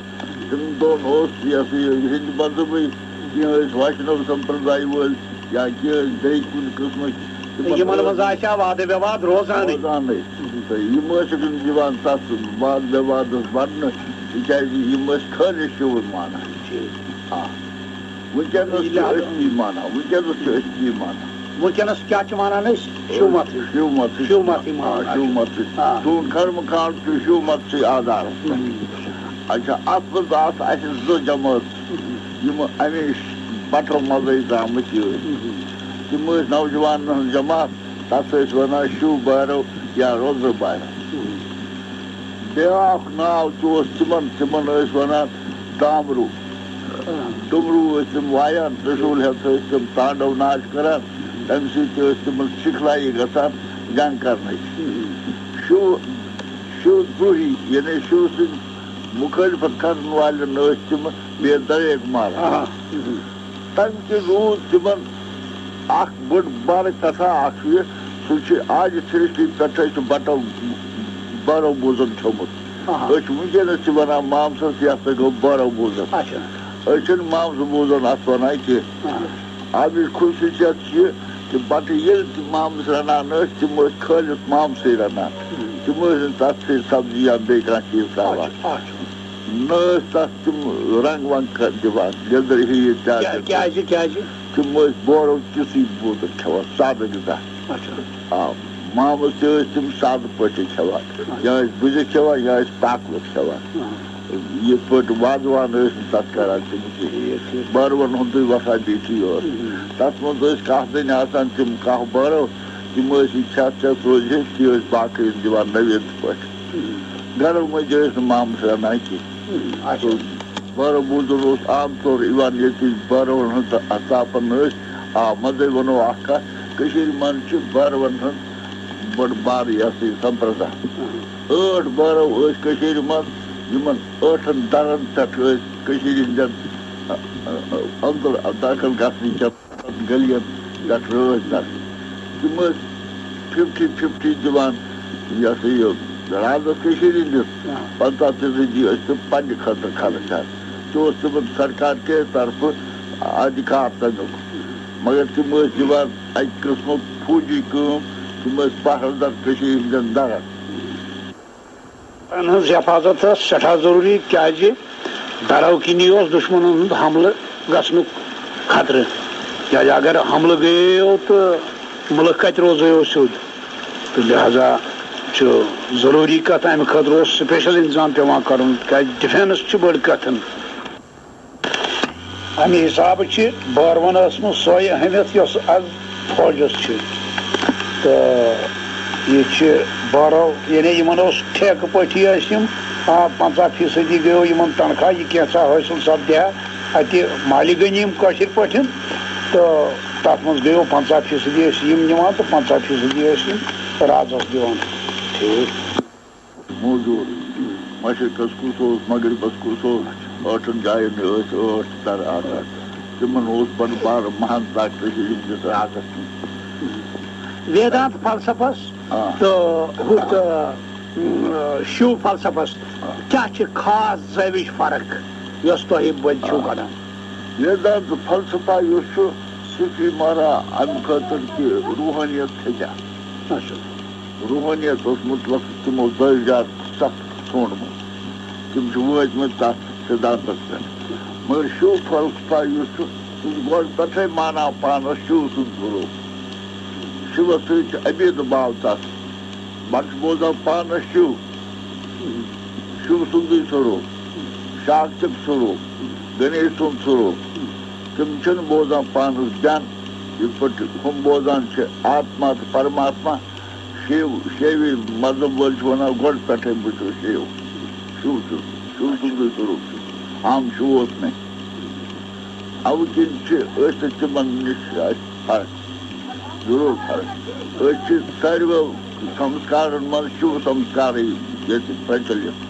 تِمن دۄہن اوس یہِ ہسا یہِ ہیٚنٛدۍ مذہبٕے، کینٛہہ ٲسۍ ویشنو سمپردایہِ وٲلۍ یا کینٛہہ ٲسۍ بیٚیہِ کُنہِ قٕسمٕکۍ۔ تِمن یِمن ٲس منٛز آسہِ ہا وادٕ وِواد روزانٕے۔ روزانٕے۔ تہٕ یِم ٲسِکھ نہٕ دِوان تَتھ واد وِوادس بَڑنہٕ، تِکیٛازِ یِم ٲسۍ خٲلِص شِوُن مانان۔ ٹھیٖک۔ آ۔ وٕنکیٚنَس چھِ لہذا أسۍ تی مانان، وٕنکیٚنَس چھِ أسۍ تی مانان۔ وٕنکیٚنَس کیٛاہ چھِ وَنان أسۍ؟ شِو مَتٕے۔ شِو مَتٕے۔ شِو مَتٕے آ، مانان شِو چھِ۔ مَتٕے۔ آ۔ سون کرم کانڈ چھُ شِو مَتسٕے آدارَس پٮ۪ٹھ۔ ہُم۔ اچھا، اَتھ منٛز آسہٕ اَسہِ زٕ جمٲژ، یِم اَمے بَٹرٕ منٛزٕے درٛامٕتۍ یٲتۍ۔ ہُم۔ تِم ٲسۍ نوجوانَن ہٕنٛز جماعت، تَتھ ٲسۍ وَنان شِو بارو یا رۄدرٕ بارو۔ ہُم۔ بیٛاکھ ناو تہِ اوس تِمَن، تِمَن ٲسۍ وَنان دامرو۔ آ۔ ڈُمرو ٲسۍ تِم وایان، ترٛشوٗل ہٮ۪تھ ٲسۍ تِم تانڈو ناچ کران، تَمہِ سۭتۍ تہِ ٲسۍ تِمن سِکھلایی گژھان جنگ کرنٕچ۔ شِو، شِو دروہی، یعنی شِو سٕنٛدۍ مُخٲلفت کرن والٮ۪ن ٲسۍ تِم بے دریک ماران۔ آ۔ تَمہِ کِنۍ روٗد تِمن اکھ بٔڑ بارٕ کتھا اکھ یہِ، سُہ چھُ آدِ سرشٹی پٮ۪ٹھے چھُ بٹو بارو بوٗزن تھوٚمُت۔ آ۔ أسۍ چھِ وٕنکیٚنَس تہِ وَنان مامسَس، یہِ ہسا گوٚو بارو بوٗزَن۔ اچھا۔ أسۍ چھِنہٕ مامسہٕ بوٗزَن اَتھ وَنان کینٛہہ۔ آ۔ اَمِچ خصوٗصیت چھِ یہِ کہِ بَتہٕ ییٚلہِ تہِ مامٕس رَنان ٲسۍ، تِم ٲسۍ خٲلِص مامسٕے رَنان۔ ہُم۔ تِم ٲسۍ نہٕ تَتھ سۭتۍ سبزی یا بیٚیہِ کانٛہہ چیٖز ترٛاوان۔ اچھا، اچھا۔ نہ ٲسۍ تَتھ تِم رنٛگ ونٛگ کَ-، دِوان، لیٚدٕر ہِوِتھ کیٛاہ-، زیادٕ۔ کیٛازِ، کیٛازِ؟ تِم ٲسۍ بورو تِژٕے بوٗزَن کھٮ۪وان، سادٕ غذا۔ اچھا۔ آ، مامَس تہِ ٲسۍ تِم سادٕ پٲٹھۍ کھٮ۪وان۔ یا ٲسۍ بُزِتھ کھٮ۪وان، یا ٲسۍ پاکوِتھ کھٮ۪وان۔ آ۔ یِتھ پٲٹھۍ وازوان ٲسۍ نہٕ تَتھ کران تِم کینٛہہ۔ ٹھیٖک، ٹھیٖک۔ بٲروَن ہُنٛدُے وۄتھان بِہتھٕے اوس۔ ہُم۔ تَتھ منٛز ٲسۍ کاہ زٔنۍ آسان، تِم کاہ بٲرو، تِم ٲسۍ یہِ کھٮ۪تھ چٮ۪تھ روزِ ہے، تہِ ٲسۍ باقٕے دِوان نٔویٖد پٲٹھۍ۔ ہُم۔ گرو مٔنٛزۍ ٲسۍ نہٕ مامَس رَنان کینٛہہ۔ ہُم، اچھا۔ بارو بوٗزُن اوس عام طور یِوان ییٚتہِ بارون ہٕنٛز ژاپن ٲسۍ۔ آ، منٛزَے وَنو اَکھ کَتھ، کٔشیٖرِ منٛز چھِ بارون ہٕنٛز بٔڑ بار یہِ ہسا یہِ سمپردا۔ ٲٹھ بارو ٲسۍ کٔشیٖرِ منٛز، یِمن ٲٹھن دَرن پٮ۪ٹھ ٲسۍ کٔشیٖرِ ہٕنٛدٮ۪ن، آ، آ، آ، اَندر دٲخل گژھنہٕ کٮ۪ن گٔلین پٮ۪ٹھ رٲچھ دَر۔ تِم ٲسۍ فِفٹی فِفٹی دِوان، یہِ ہسا یہِ، رازس کٔشیٖرِ ہٕنٛدِس۔ آ۔ پنٛژاہ فیٖصدی ٲسۍ تِم پننہِ خٲطرٕ خرٕچ کران۔ یہِ اوس تِمن سرکار کہِ طرفہٕ ادھیکار تمیُک، مگر تِم ٲسۍ دِوان اَکہِ قٕسمُک فوجی کٲم، تِم ٲسۍ پہرٕ در کٔشیٖرِ ہٕنٛدٮ۪ن درن۔ ہٕنٛز حفاظت ٲس سٮ۪ٹھاہ ضروٗری، کیٛازِ درو کِنی اوس دُشمنن ہُنٛد حملہٕ گژھنُک خطرٕ، کیٛازِ اگر حملہٕ گٔیو تہٕ مُلک کتہِ روزیو سیوٚد؟ تہٕ لہذا چھُ ضروٗری کتھ، امہِ خٲطرٕ اوس special انتظام پٮ۪وان کرُن، کیٛازِ defence چھِ بٔڑ کتھ۔ امہِ حسابہٕ چھِ بٲروَن ٲسمٕژ سۄے اہمیت یۄس از فوجس چھِ۔ تہٕ یہِ چھِ بٲرو، یعنی یِمن اوس ٹھیکہٕ پٲٹھی ٲسۍ یِم، آ، پنٛژاہ فیصدی گٔیو یِمن تنخواہ، یہِ کینٛژھا حٲصِل سپدِ ہا اتہِ مالِ غنیٖم کٲشِر پٲٹھۍ، تہٕ تتھ منٛز گٔیو پنٛژاہ فیصدی ٲسۍ یِم نِوان تہٕ پنٛژاہ فیصدی ٲسۍ یِم رازس دِوان۔ ٹھیٖک۔ موزوٗر، مشرقس کُس اوس، مغربس کُس اوس، ٲٹھن جاین ٲسۍ ٲٹھ در آسان۔ تِمن اوس بڑٕ بارٕ محنت کٔشیٖرِ ہٕنٛدِس رازس منٛز۔ ویدانت فلسفس آ۔ تہٕ ہُتھ، آ، شِو فلسفس آ۔ کیٛاہ چھِ خاص زٲوِج فرق یۄس تۄہہِ بٔلۍ چھِو آ۔ کڑان؟ ویدانت فلسفہ یُس چھُ، سُہ چھُ ماران امہِ خٲطرٕ کہِ روحٲنیت ہیٚکیٛاہ۔ اچھا۔ روحٲنیت اوس مطلب تِمو دٲرِجات سخت ژھونٛڈمُت۔ تِم چھِ وٲتمٕتۍ تتھ سِدھانتس پٮ۪ٹھ۔ مگر شِو فلسفہ یُس چھُ، سُہ چھُ گۄڈٕ پٮ۪ٹھَے مانان پانس شِو سُنٛد ضروٗر۔ شِوس سۭتۍ چھُ عبیدٕ باو تتھ۔ بَٹہٕ چھُ بوزان پانس شِو، شِو سُنٛدُے سوروٗپ، شاکتُک سوروٗپ، گنیش سُنٛد سوروٗپ۔ تِم چھِنہٕ بوزان پانس بٮ۪ن، یِتھ پٲٹھۍ ہُم بوزان چھِ آتما تہٕ پرماتما۔ شیو، شیوی مذہب وٲلۍ چھِ وَنان، گۄڈٕ پٮ۪ٹھَے بہٕ چھُس شیو۔ شِو چھُ، شِو سُنٛدُے سوروٗپ چھُ۔ عام شِو اوس مےٚ۔ اَوٕ کِنۍ چھِ أسۍ تہٕ تِمن نِش اَسہِ فرق، ضروٗر فرق۔ أسۍ چھِ ساروِیو سمسکارن منٛز شِو سمسکارٕے ییٚتہِ پرچلِت۔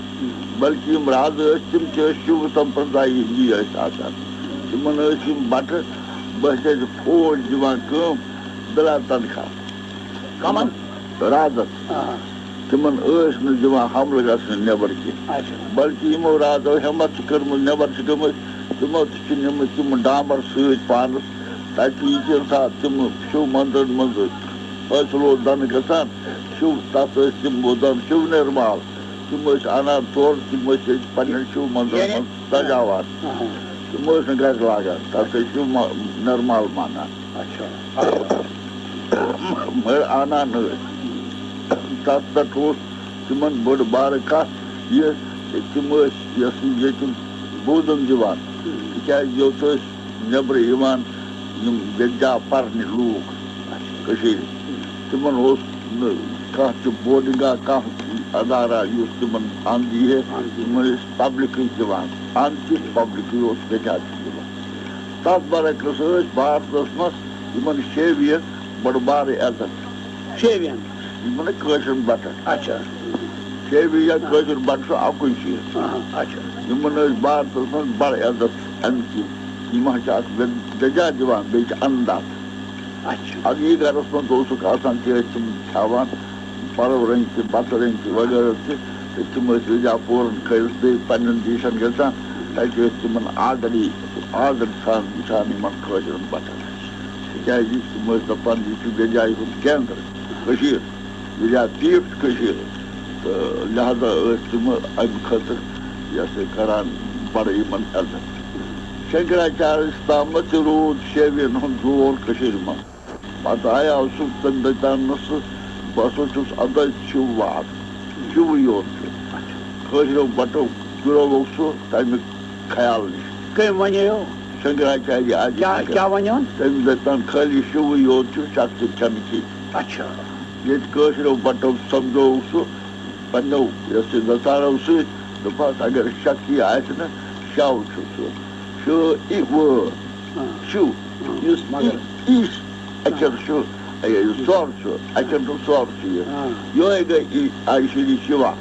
بلکہِ یِم رازٕ ٲسۍ، تِم تہِ ٲسۍ شِو سمپردایہِ ہِنٛدی ٲسۍ آسان۔ تِمن ٲسۍ یِم بٹہٕ، بہٕ ہسا چھُس فوج دِوان کٲم بلا تنخواہ۔ کمن؟ رازس۔ آ۔ تِمن ٲسۍ نہٕ دِوان حملہٕ گژھنہٕ نٮ۪بر کینٛہہ۔ اچھا۔ بلکہِ یِمو رازو ہمت چھِ کٔرمٕژ، نٮ۪بر چھِ گٔمٕتۍ، تِمو تہِ چھِ نِمٕتۍ تِم ڈامبر سۭتۍ پانس۔ تتہِ ییٖتیٛاہ ساتہٕ تِم شِو مندرن منٛز ٲسۍ حٲصِل اوس دنہٕ گژھان، شِو، تتھ ٲسۍ تِم بوزان شِو نِرمال۔ تِم ٲسۍ انان تورٕ، تِم ٲسۍ ییٚتہِ پننٮ۪ن شِو مندرن یعنی منٛز سجاوان۔ آ۔ تِم ٲسۍ نہٕ گرِ لاگان، تتھ ٲسۍ شِو ما-، نِرمال مانان۔ اچھا۔ مگر انان ٲسۍ۔ تتھ پٮ۪ٹھ اوس تِمن بٔڑ بارٕ کتھ یہِ، تِم ٲسۍ یۄس یہِ ییٚتہِ بوزُن دِوان، تِکیازِ یوٚت ٲسۍ نٮ۪برٕ یِوان یِم بیٚکہِ جایہِ پرنہِ لوٗکھ کٔشیٖرِ، تِمن اوس نہٕ کانٛہہ تہِ بورڈنگا، کانٛہہ ادارہ یُس تِمن اند یی ہے، تِمن ٲسۍ پبلکٕے دِوان، اند تہِ پبلکٕے اوس بیٚکہِ جایہِ تہِ دِوان۔ تتھ برعکس ٲسۍ بھارتس منٛز یِمن شیوین بڑٕ بارٕ عزت۔ شیوین؟ یِمن نہٕ کٲشرٮ۪ن بٹن۔ اچھا۔ شیوی یا کٲشُر بٹہٕ چھُ اکُے چیٖز۔ آ، اچھا۔ یِمن ٲسۍ بھارتس منٛز بڑٕ عزت امہِ کِنۍ۔ یِم حظ چھِ اکھ بے-، بیٚجا دِوان، بیٚیہِ چھِ انداز۔ اچھا۔ اگر یہِ گرس منٛز اوسُکھ آسان، تہِ ٲسۍ تِم کھٮ۪وان، پلو رٔنۍ تہِ، بتہٕ رٔنۍ تہِ وغٲرٕ تہِ، تہٕ تِم ٲسۍ رجا پورن کھٲلِتھ بیٚیہِ پننٮ۪ن دیٖشن گژھان۔ تتہِ ٲسۍ تِمن آدری، آدر سان وٕچھان یِمن کٲشرٮ۪ن بٹن۔ تِکیازِ تِم ٲسۍ دپان، یہِ چھُ بیٚجایہِ ہُنٛد کیندر کٔشیٖر، بیٚجایہِ پیٖٹھ چھُ کٔشیٖر۔ تہٕ لہذا ٲسۍ تِم امہِ خٲطرٕ یہِ ہسا یہِ کران بڑٕ یِمن عزت۔ شنکراچاریہس تامتھ تہِ روٗد شیوین ہُنٛد زور کٔشیٖرِ منٛز۔ پتہٕ آیاو سُہ تٔمۍ دَپیٛاونہٕ سُہ، بہٕ ہسا چھُس اَدَے شِو واد، شِوٕے یوت چھُ۔ کٲشرٮ۪و بَٹو گِرٛووُکھ سُہ تَمہِ خیال نِش۔ کٔمۍ وَنیو؟ شنکراچاریہ آدِ کیٛاہ، شنکر۔ کیٛاہ وَنیو؟ تٔمۍ دَپیٛاو خٲلی شِوٕے یوت چھُ، شکتی چھَنہٕ کِہیٖنۍ۔ اچھا۔ ییٚتہِ کٲشرٮ۪و بَٹو سَمجھووُکھ سُہ پنٛنیو یۄس یہِ دَتارو سۭتۍ، دوٚپہَس، اگر شکتی آسہِ نہٕ، شَو چھُ سُہ۔ شٲ ای وٲ۔ آ۔ شِو۔ آ، یُس مگر ای، ایش اچھا، سُہ، اے، یہِ سۄر چھُ، اچھا، نہٕ سۄر چھُ یہِ۔ آ۔ یِہوٚے گٔے ای، آیہِ شِری شِوا۔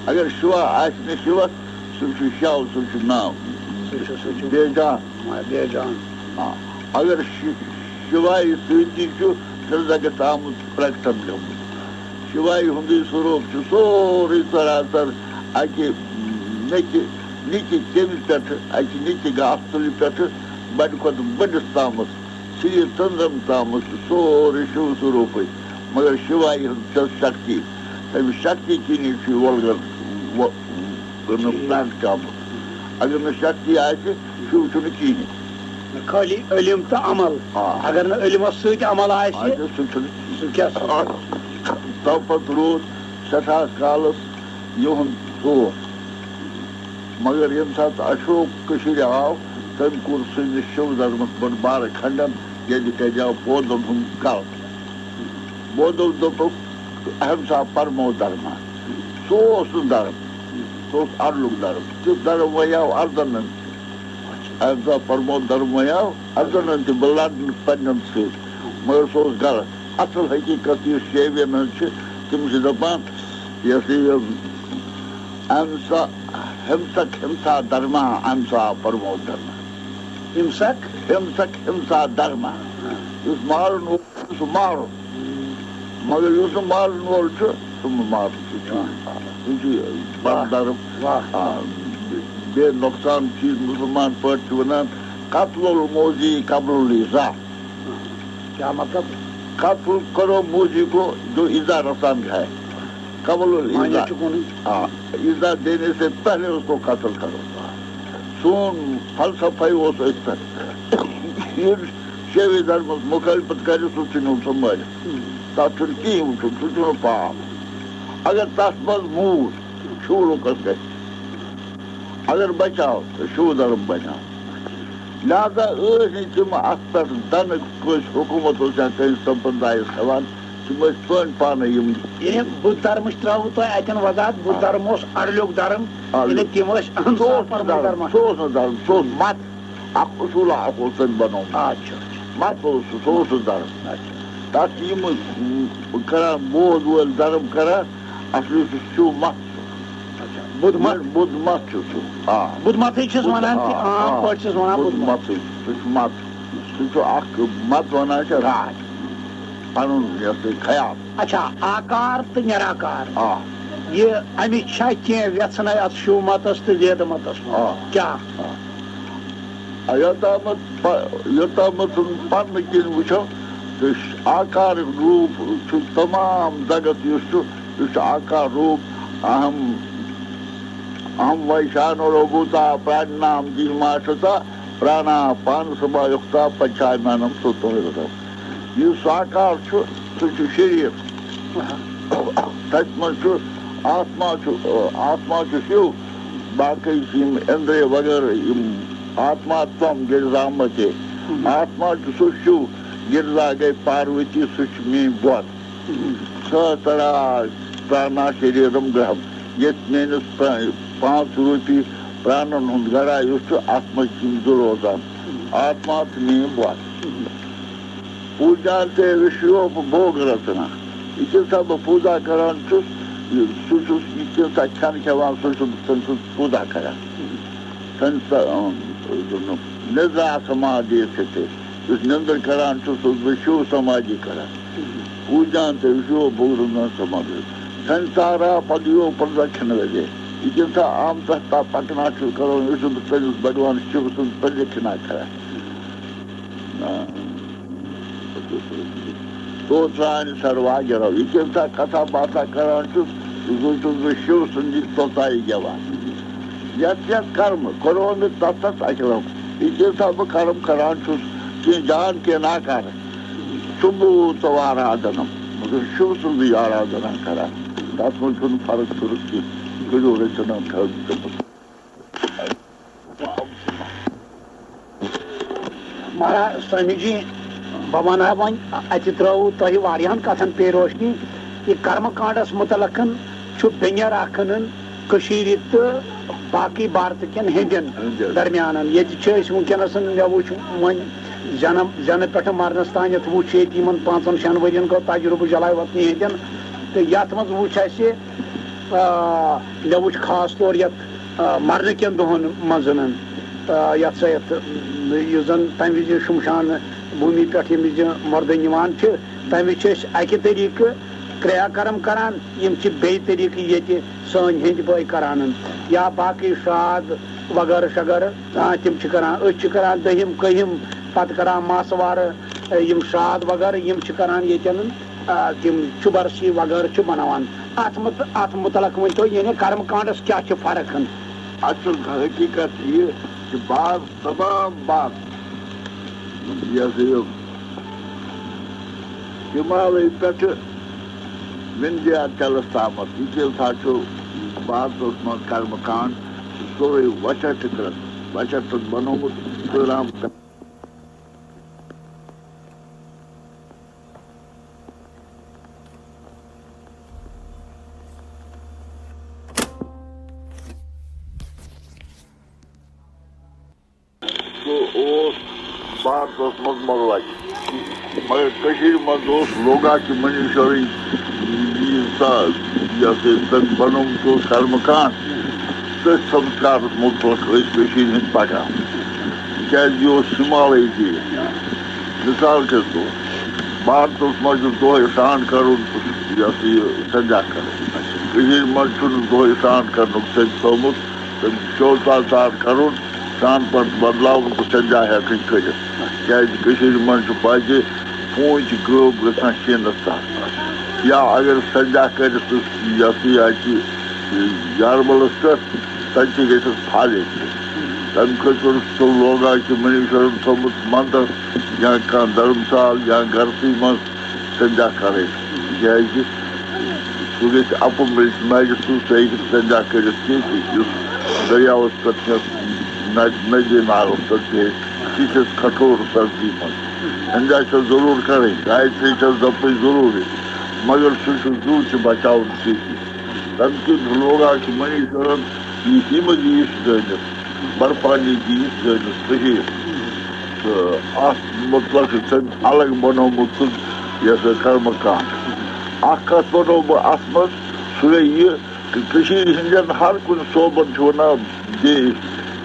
اگر شِوا آسہِ نہٕ شِوَس، سُہ چھُ شَو، سُہ چھُ ناو۔ سُہ چھُ، سُہ چھُ بے جان۔ ما-، بے جان۔ آ۔ اگر شِ-، شِوایہِ سۭتی چھُ، تیٚلہِ زَن گژھِ آمُت پرٛکٹَن گٔمٕژ۔ شِوایہِ ہُنٛدُے سوروٗپ چھُ سورُے سراسر اَکہِ میٚژِ نِچہِ کیٚمہِ پٮ۪ٹھٕ، اَکہِ نِچہِ گاسہٕ تُلہِ پٮ۪ٹھٕ بَڑِ کھۄتہٕ بٔڑِس تامَس، سِرِ ژٔنٛدرَم تامَس چھُ سورُے شِو سوروٗپٕے، مگر شِوایہِ ہٕنٛز چھَس شکتی۔ تَمہِ شکتی کِنی چھُ یہِ وۄلگَر وۄ-، کٔرنہٕ پٮ۪ٹھ آمُت۔ اگر نہٕ شکتی آسہِ، شِو چھُنہٕ کِہیٖنۍ۔ خٲلی علم تہٕ عمل۔ آ۔ اگر نہٕ علمس سۭتۍ عمل آسہِ، آسہِ، سُہ چھُنہٕ۔ سُہ کیٛاہ سُہ؟ آ، تَمہِ پتہٕ روٗد سٮ۪ٹھاہ کالس یِہُنٛد ژوٗر۔ مگر ییٚمہِ ساتہٕ اشوک کٔشیٖرِ آو، تٔمۍ کوٚر سٲنِس شِو دھرمس بٔڑ بارٕ کھنڈن، ییٚتہِ کَریو بودھن ہُنٛد غلط۔ بودھو دوٚپُکھ، اہم سا پرمو دھرما۔ سُہ اوس نہٕ دھرم، سُہ اوس اَرلُک دھرم۔ تیُتھ دھرم وَیاو اَردَنَن۔ اہم سا پرمو دھرم وَیاو اَردَنَن تہِ، بہٕ لَڑنہٕ پنٛنٮ۪ن سۭتۍ۔ مگر سُہ اوس غلط۔ اَصٕل حقیٖقت یُس شیوِیَن ہٕنٛز چھِ، تِم چھِ دَپان، یہِ ہسا یہِ، اہم سا، ہِمسک ہِمسا دھرما، اہم سا پرمو دھرما۔ ہِمسک؟ ہِمسک ہِمسا دھرما۔ یُس مارُن اوس، سُہ مارُن۔ مگر یُس نہٕ مارُن وول چھُ، سُہ مہٕ مارُن۔ سُہ چھُ، سُہ چھُ بد دھرم۔ واہ۔ آ، بے نۄقصان چیٖز مُسلمان پٲٹھۍ چھِ وَنان، قتل الموذی قبل الایذا۔ کیا مطلب؟ قتل کرو موذی کو جو ایذا رساں ہے۔ قبل معنی الایذا۔ چھُ کُنُے۔ آ، ایذا دینے سے پہلے اس کو قتل کرو۔ سون فلسفہ اوس أتھۍ پٮ۪ٹھ۔ یُس شیوی دھرمس مخالفت کرِ، سُہ ژھٕنِو سنبھٲلِتھ۔ تتھ چھُنہٕ کِہیٖنۍ وٕچھُن، سُہ چھُنہٕ پاپ۔ اگر تتھ منٛز موٗد شِو لوکس گژھِ، اگر بچاو، تہٕ شِو دھرم بچاو۔ لہذا ٲسۍ نہٕ تِم اتھ پٮ۪ٹھ دنہٕ کٲنٛسہِ حکوٗمتس یا کٲنٛسہِ سمپردایس ہٮ۪وان، تِم ٲسۍ پٲنۍ پانَے یِم۔ یعنی بُدھ دھرمٕچ ترٛٲوٕ تۄہہِ اَتٮ۪ن وضاحت، بُدھ آ۔ دھرم اوس اَرلیُک دھرم، آ، یعنی تِم ٲسۍ اہم سُہ اوس نہٕ پرمو دھرم، دھرم۔ سُہ اوس نہٕ دھرم، سُہ اوس مت، اکھ اصوٗلا اکھ اوس تٔمۍ بنوومُت۔ اچھا، اچھا۔ مت اوس سُہ، سُہ اوس نہٕ دھرم۔ اچھا۔ تَتھ چھِ یِم، م، کران، بودھ وٲلۍ دھرم کران، اصلی چھُ سُہ مت سُہ۔ اچھا۔ بُدھ مت؟ بُدھ مت چھُ سُہ۔ آ۔ بُدھ متٕے چھِس بُدھ، وَنان کہِ آ، عام آ۔ پٲٹھۍ چھِس وَنان بُدھ بُدھ مت۔ متٕے، سُہ چھُ مت۔ سُہ چھُ اکھ مت وَنان چھِ راے، پَنُن یہِ ہسا یہِ خیال۔ اچھا، آکار تہٕ نِراکار۔ آ۔ یہِ اَمِچ چھا کینٛہہ وٮ۪ژھنَے اَتھ شِو متَس تہٕ وید متَس منٛز؟ آ۔ کیٛاہ؟ آ۔ یوٚتامَتھ پ-، یوٚتامَتھ زَن پَرنہٕ کِنۍ وٕچھو، تہٕ آکارُک روٗپ چھُ تمام جگت یُس چھُ، یُس چھُ آکار روٗپ، اہم، اہم ویشانو روبوتا پرانام دیما شتا، پرانا پان سما یُکتا پچھاینانم سوتو۔ یُس ساکار چھُ، سُہ چھُ شریٖر۔ تَتہِ منٛز چھُ آتما چھُ، آتما چھُ شِو، باقٕے چھِ یِم اِندرِ وغٲرٕ یِم آتما تم گِرزا متے۔ آتما چھُ سُہ شِو، گِرزا گٔے پاروتی، سُہ چھُ میٛٲنۍ بۄن۔ سۄ ترا پرانا شریرم گرہم، ییٚتہِ میٛٲنِس پرٛ-، پانٛژھ روٗپی پرانن ہُنٛد گڑھا یُس چھُ، اَتھ منٛز چھِ یِم زٕ روزان، آتما تہٕ میٛٲنۍ بۄن۔ پوٗجانتے وِشوپ بھوگ رتنا۔ یہِ کیٛاہ سا بہٕ پوٗزا کران چھُس، یہِ، سُہ چھُس، یہِ کیٛاہ سا کھٮ۪ن کھٮ۪وان، سُہ چھُس بہٕ تٔمۍ سٕنٛز پوٗزا کران۔ تٔمۍ سا، اۭں، نِدرا سمادھی سِتھِ، یُس نِندٕر کران چھُ، سُہ چھُس بہٕ شِو سمادھی کران۔ پوٗجانتے وِشوپ بھوگ رتنا سمادھی۔ سنسارا پدیو پردکھن ودے۔ یہِ کیٛاہ سا آمتس تا پکنا چھُ کران، یہِ چھُس بہٕ تٔمِس بھگوان شِو سٕنٛز پردکھنا کران۔ آ۔ ستوترانہِ سروا گِرو۔ یہِ کیٛاہ سا کتھا باتھا کران چھُس، یہِ چھُس بہٕ شِو سٕنٛدِ ستوتایہِ گٮ۪وان۔ یتھ یتھ کرم کرومِ تتھ تتھ اکرم۔ یہِ کیٛاہ سا بہٕ کرم کران چھُس، کینٛہہ جان کینٛہہ ناکارٕ، سُہ بہٕ ژٕ آرادھنم، مگر شِو سٕنٛزٕے آرادھنا کران۔ تتھ منٛز چھُنہٕ فرق فرق کینٛہہ۔ کٔرِو رٔژھِ ہنا تھٲوِو تٔمِس۔ مہراج سوامی جی، بہٕ وَنہٕ ہا وۄنۍ، اَتہِ ترٛٲوٕ تۄہہِ واریاہَن کَتھَن پے روشنی۔ یہِ کرمہٕ کانڈَس مُتعلقَن چھُ بینیرا کٕنُن کٔشیٖرِ تہٕ باقٕے بھارتہٕ کٮ۪ن ہیٚنٛدٮ۪ن ہیٚنٛدٮ۪ن۔ درمیانَن۔ ییٚتہِ چھِ أسۍ وٕنکیٚنَس، مےٚ وٕچھ وۄنۍ زٮ۪نہٕ، زٮ۪نہٕ پٮ۪ٹھٕ مَرنَس تام یَتھ وٕچھ ییٚتہِ یِمَن پانٛژَن شٮ۪ن ؤرِیَن گوٚو تجرُبہٕ جلاوطنی ہیٚنٛدٮ۪ن، تہٕ یَتھ منٛز وٕچھ اَسہِ، آ، مےٚ وٕچھ خاص طور یَتھ آ، مرنہٕ کٮ۪ن دۄہن منٛز، آ، یتھ سا یتھ، یُس زن تمہِ وِزِ شمشان بھومی پٮ۪ٹھ ییٚمہِ وِزِ مردٕ نِوان چھِ، تمہِ وِزِ چھِ أسۍ اکہِ طریقہٕ کریا کرم کران، یِم چھِ بیٚیہِ طریقہٕ ییٚتہِ سٲنۍ ہیٚنٛدۍ بٲے کران، یا باقٕے شرٛاد، وغٲرٕ شغٲرٕ، آ، تِم چھِ کران، أسۍ چھِ کران دٔہِم، کٔہِم، پتہٕ کران مَس وارٕ، آ، یِم شرٛاپھ وغٲرٕ، یِم چھِ کران ییٚتٮ۪ن، آ، تِم چُبرسی وغٲرٕ چھِ بناوان۔ اَتھ مُت-، اَتھ مُتعلق ؤنۍ تو، یعنی کرم کانڈس کیٛاہ چھِ فرق ہن؟ اصل حقیقت چھِ یہِ کہِ بعض تمام بعض، یہِ ہسا یہِ ہمالے پٮ۪ٹھٕ وِندھیا چلس تامتھ، یہِ کیٛاہ سا چھُ بھارتس منٛز کرم کانڈ، سُہ سورُے وشٹکرن، وشٹن بنوومُت، سُہ رام۔ سُہ اوس بھارتس منٛز مۄغلن، مگر کٔشیٖرِ منٛز اوس لوگا کہِ منیشورٕے یہِ سا، یہِ ہسا یہِ تٔمۍ بنوومُت اوس کرم کانڈ۔ تٔتھۍ سمسکارس مُتعلق ٲسۍ کٔشیٖرِ ہٕنٛدۍ پکان، تِکیٛازِ یہِ اوس ہمالے دیش۔ مثال کے طور، بھارتس منٛز چھُ دۄہے سرٛان کرُن تہٕ یہِ ہسا یہِ سنجا کرُن۔ کٔشیٖرِ منٛز چھُنہٕ دۄہے سرٛان کرنُک سیٚود تھوٚومُت۔ تٔمِس چھُ سیوٚد سرٛان کرُن، سرٛان پتہٕ بدلاوُن تہٕ سنجا ہٮ۪کٕنۍ کٔرِتھ۔ کیٛازِ کٔشیٖرِ منٛز چھُ بجہِ پوٗنٛتہِ غٲب گژھان شیٖنس تل۔ یا اگر سنجا کٔرِتھ تہٕ یہِ ہسا یہِ اَتہِ یارملس پٮ۪ٹھ، تَتہِ تہِ گژھٮ۪س پھالے۔ تَمہِ خٲطرٕ چھُ لوگا کہِ منیشورن تھوٚومُت مندر یا کانٛہہ دھرمسال یا گرسٕے منٛز سنجا کرٕنۍ، تِکیٛازِ سُہ گژھِ اَپُر مٔرِتھ، مَرِ سُہ، سُہ ہیٚکہِ نہٕ سنجا کٔرِتھ کینٛہہ، یُس دٔریاوَس پٮ۪ٹھ چھَس، نہ-، ندی نالَس پٮ۪ٹھ بیٚہہِ تِتھِس کٹھور سردی منٛز۔ سنجا چھَس ضروٗر کَرٕنۍ، گایتری چھَس جپٕنۍ ضروٗری، مگر سُہ چھُ زُو تہِ بچاوُن سۭتی۔ تَمہِ کِنۍ لوگا چھُ منیشورَن یہِ ہِمہٕ دیش زٲنِتھ، برفانی دیش زٲنِتھ کٔشیٖر۔ تہٕ اَتھ مُتعلق چھُ تٔمۍ الگ بنوومُت سُہ، یہِ ہسا کرم کانڈ۔ اکھ کتھ وَنو بہٕ اَتھ منٛز، سُہ گٔے یہِ کہِ کٔشیٖرِ ہٕنٛدٮ۪ن ہر کُنہِ صوبن چھِ وَنان دیش،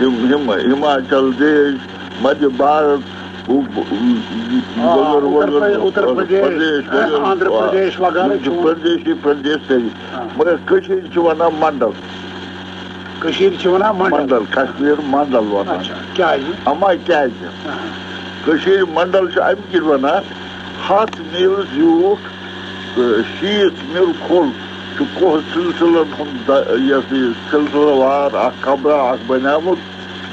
یِم، یِم ہماچل دیش، مدھیہ بھارت، وغٲرٕ، اتر وغٲرٕ، پردیش، اتر پردیش، پردیش وغٲرٕ یِم چھِ چھِ وَنان۔ پردیشی پردیش سٲری۔ آ۔ مگر کٔشیٖرِ چھِ وَنان منڈل۔ کٔشیٖرِ چھِ وَنان منڈل۔ منڈل، کشمیر منڈل وَنان۔ اچھا، کیٛازِ؟ اما کیٛازِ؟ آ۔ کٔشیٖرِ منڈل چھِ اَمہِ کِنۍ وَنان، ہَتھ میٖل زیوٗٹھ تہٕ شیٖتھ میٖل کھوٚل چھُ کوہ سلسلن ہُنٛد د-، یہِ ہسا یہِ سلسلہٕ وار اکھ کمرہ اکھ بنیومُت،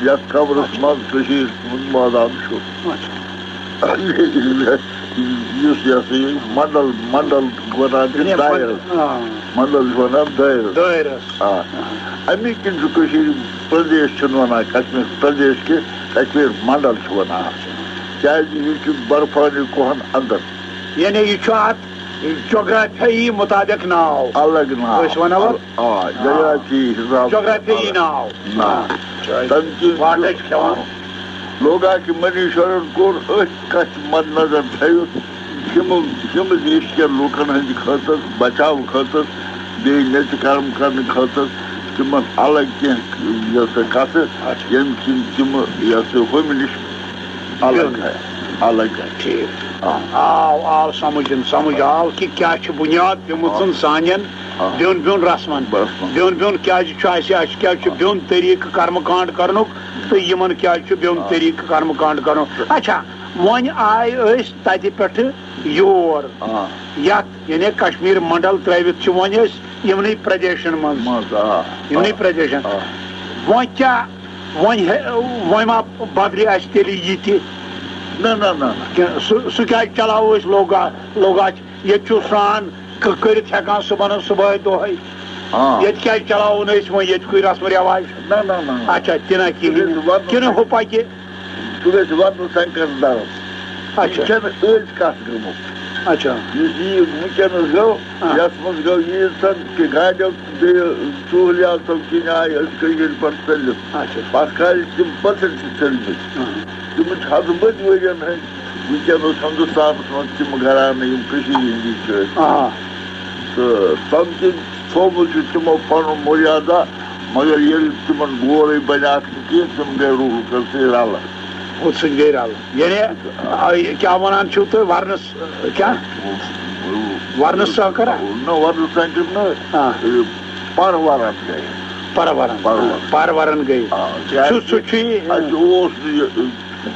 یتھ کمرس منٛز کٔشیٖرِ ہُنٛد مٲدان چھُ۔ اچھا۔ یُس یہِ ہسا یہِ منڈل، منڈل وَنان چھِ یعنی دایرس۔ منڈل، آ۔ منڈل چھِ وَنان دایرس۔ دایرس۔ آ۔ اَمی کِنۍ چھُ کٔشیٖرِ پردیش چھِنہٕ وَنان، کشمیر پردیش کہِ کشمیر منڈل چھِ وَنان۔ کیٛازِ یہِ چھُ برفانی کوہن اندر۔ یعنی یہِ چھُ اتھ جغرافیائی مطابق ناو۔ الگ ناو۔ أسۍ وَنو اَتھ آ، جغرافی حساب۔ جغرافیائی ناو۔ ناو۔ اچھا۔ تَمہِ کِنۍ چھُ واٹٕچ کھٮ۪وان۔ لوگا کہِ منیشورن کوٚر أتھۍ کتھِ مد نظر تھٲوِتھ ہِمہٕ، ہِمہٕ دیش کٮ۪ن لوٗکن ہٕنٛدِ خٲطرٕ، بچاو خٲطرٕ، بیٚیہِ نیٚژِ کرم کرنہٕ خٲطرٕ تِمن الگ کینٛہہ، یہِ ہسا، کتھٕ، اچھا۔ ییٚمہِ کِنۍ تِمہٕ، یہِ ہسا، ہُمہِ نِش الگ بِلکُل۔ آے، الگ آے۔ ٹھیٖک۔ آ۔ آو، آو سمجھن، سمجھ آو کہِ کیٛاہ چھِ بُنیاد پیوٚمُت آ۔ سانٮ۪ن آ۔ بیوٚن بیوٚن رسمن۔ رسمن۔ بیوٚن بیوٚن کیٛازِ چھُ اَسہِ، اَسہِ کیٛازِ چھُ آ۔ بیوٚن طریٖقہٕ کرمہٕ کانٛڈ کرنُک تہٕ یِمن کیٛازِ چھُ بیوٚن آ۔ طریٖقہٕ کرمہٕ کانٛڈ کرنُک۔ اچھا، وۄنۍ آے أسۍ تَتہِ پٮ۪ٹھٕ یور۔ آ۔ یَتھ، یعنی کشمیر منڈل ترٛٲوِتھ چھِ وۄنۍ أسۍ یِمنٕے پردیشن منٛز۔ منٛز، آ، یِمنٕے آ، پردیشن۔ آ۔ وۄنۍ کیٛاہ، وۄنۍ ہے، وۄنۍ ما بدلہِ اَسہِ تیٚلہِ یہِ تہِ؟ نہ، نہ، نہ، نہ۔ کینٛہہ، سُہ، سُہ کیٛازِ چلاوو أسۍ لوگا، لوگا چھِ، ییٚتہِ چھُ سرٛان ک-، کٔرِتھ ہٮ۪کان صُبحن، صُبحٲے دۄہے۔ آ۔ ییٚتہِ کیٛازِ چلاوو نہٕ أسۍ وۄنۍ ییٚتہِ کُے رسم رٮ۪واج؟ نہ، نہ، نہ، نہ۔ اچھا، تہِ نہ کِہیٖنۍ۔ سُہ گژھِ وۄنۍ کِنہٕ ہُہ پکہِ؟ سُہ گژھِ وَنُن سینکرَس دَرَس۔ اچھا۔ یہِ چھَنہٕ أزۍ کَتھ گٔمٕژ۔ اچھا۔ یُس یہِ وٕنکیٚنَس گوٚو، آ۔ یَتھ منٛز گوٚو ییٖژ ہن کہِ گاڑیو تہٕ بیٚیہِ سہوٗلیاتو کِنۍ آیہِ أسۍ کٔشیٖرِ پٮ۪ٹھ ژٔلِتھ۔ اچھا۔ پَتہٕ کالہِ تِم پٔژھٕر چھِ ژٔلمٕتۍ۔ آ۔ تِمَن چھِ ہَتہٕ بٔدۍ ؤرِیَن ہٕنٛدۍ وٕنکیٚنَس ہِندُستانَس منٛز تِم گھرانہٕ یِم کٔشیٖرِ ہِنٛدی چھِ أسۍ۔ آ۔ تہٕ تَمہِ کِنۍ تھوٚومُت چھُ تِمو پَنُن مُریادہ، مگر ییٚلہِ تِمَن گورٕے بَنیٛاکھ نہٕ کینٛہہ، تِم گٔے روٗلہٕ کٔرسٕے رَلہٕ۔ ہُتھ سۭتۍ گٔے رَلہٕ۔ یعنی، آ، یہِ کیٛاہ وَنان چھِو تُہۍ، وَرنَس، کیٛاہ؟ وَرنَس سٲنکَر ہا؟ نہ، وَرنَس سٲنکَر نہٕ، آ۔ یہِ پَر وَرَن گٔے۔ پرورن۔ پرورن۔ پرورن گٔے۔ آ، کیٛازِ سُہ سُہ چھُ یہِ اَسہِ اوس نہٕ یہِ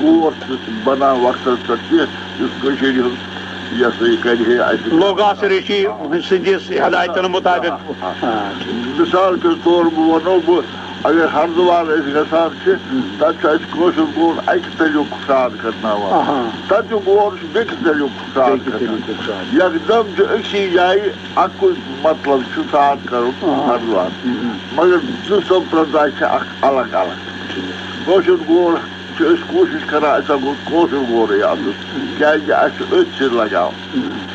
گور تہِ بَنان وقتَس پٮ۪ٹھ کینٛہہ، یُس کٔشیٖرِ ہُنٛد یہِ ہسا یہِ کَرِ ہے اَسہِ۔ لوگاس ریشی سٕنٛدِس ہدایتن مُطابق۔ آ، آ۔ آ، ٹھیٖک۔ مثال کے طور بہٕ وَنو، بہٕ اگر ہردوار أسۍ گژھان چھِ، تَتہِ چھُ اَسہِ کٲشُر گور اَکہِ طریٖقُک سرٛان کرناوان۔ آہا۔ تَتیُک گور چھُ بیٚکِس طریٖقُک سرٛان بیٚکہِ کرناوان۔ طریٖقُک سرٛان۔ یکدم چھُ أکسٕے جایہِ اَکُے مطلب چھُ سرٛان کَرُن آہا۔ ہردوار۔ مم۔ مگر زٕ سمپرداے چھِ اَکھ الگ الگ۔ کٲشُر گور چھِ أسۍ کوٗشِش کران، اَسہِ ہا گوٚژھ کٲشُر گورٕے آسُن، کیٛازِ اَسہِ چھُ أتھۍ سۭتۍ لگاو۔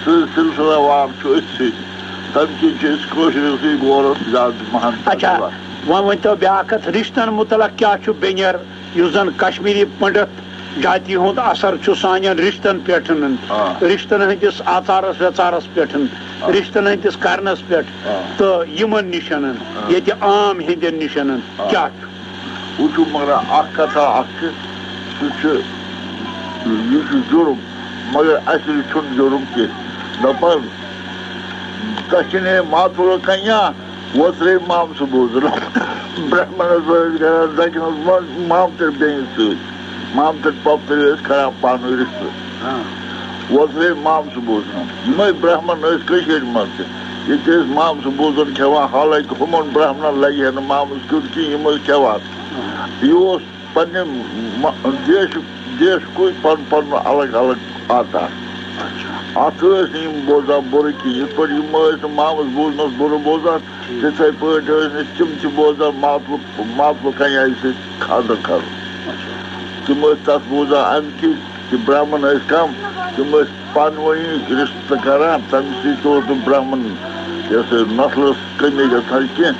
سُہ سلسلہٕ وار چھُ أتھۍ سۭتۍ۔ تَمہِ کِنۍ چھِ أسۍ کٲشرِسٕے گورَس زیادٕ پَہَن اچھا، دِوان۔ وۄنۍ ؤنۍ تو بیٛاکھ کَتھ، رِشتَن مُتعلق کیٛاہ چھُ بینیر، یُس زَن کشمیٖری پنڈت جاتی ہُنٛد اثر چھُ سانٮ۪ن رِشتَن پٮ۪ٹھ، آ۔ رِشتَن ہٕنٛدِس آژارَس ویژارَس پٮ۪ٹھ، آ۔ رِشتَن ہٕنٛدِس کرنَس پٮ۪ٹھ، آ۔ تہٕ یِمَن نِشَنَن، آ۔ ییٚتہِ عام ہِنٛدٮ۪ن نِشَنَن آ۔ کیٛاہ چھُ؟ وٕچھِو، مگر اَکھ کَتھا اَکھ چھِ، سُہ چھُ، یہِ چھُ جُرُم، مگر اَسہِ چھُنہٕ جُرُم کینٛہہ۔ دَپان، دَچھِنے ماتُر کَنیا، وۄترے مامسہٕ بوزُن۔ برہمنس ٲسۍ گرس دَچھِ منٛز مام-، مامتٕر بیٚنہِ سۭتۍ، مامتٕر پۄپتٕر ٲسۍ کران پانہٕ ؤنۍ رِشتہٕ۔ وۄترے مامسہٕ بوزُن۔ یِمے برہمن ٲسۍ کٔشیٖرِ منٛز تہِ۔ ییٚتہِ ٲسۍ مامسہٕ بوزُن کھٮ۪وان، حالانکہِ ہُمن برہمنن لگہِ ہے نہٕ مامس کیُتھ کینٛہہ، یِم ٲسۍ کھٮ۪وان۔ یہِ اوس پننہِ م-، دیش، دیشکُے پن-، پنُن الگ الگ آژار۔ اتھ ٲسۍ نہٕ یِم بوزان بُرٕ کینٛہہ، یِتھ پٲٹھۍ یِم ٲسۍ نہٕ مامس بوزنس بُرٕ بوزان، تِتھے پٲٹھۍ ٲسۍ نہٕ تِم تہِ بوزان ماتُر، ماتُر کنیایہِ سۭتۍ خانٛدر کرُن۔ تِم ٲسۍ تتھ بوزان امہِ کِنۍ کہِ برہمن ٲسۍ کم، تِم ٲسۍ پانہٕ ؤنی رِشتہٕ کران، تَمہِ سۭتۍ اوس نہٕ برہمن یۄس یہِ نسلَس کٔمی گژھان کینٛہہ،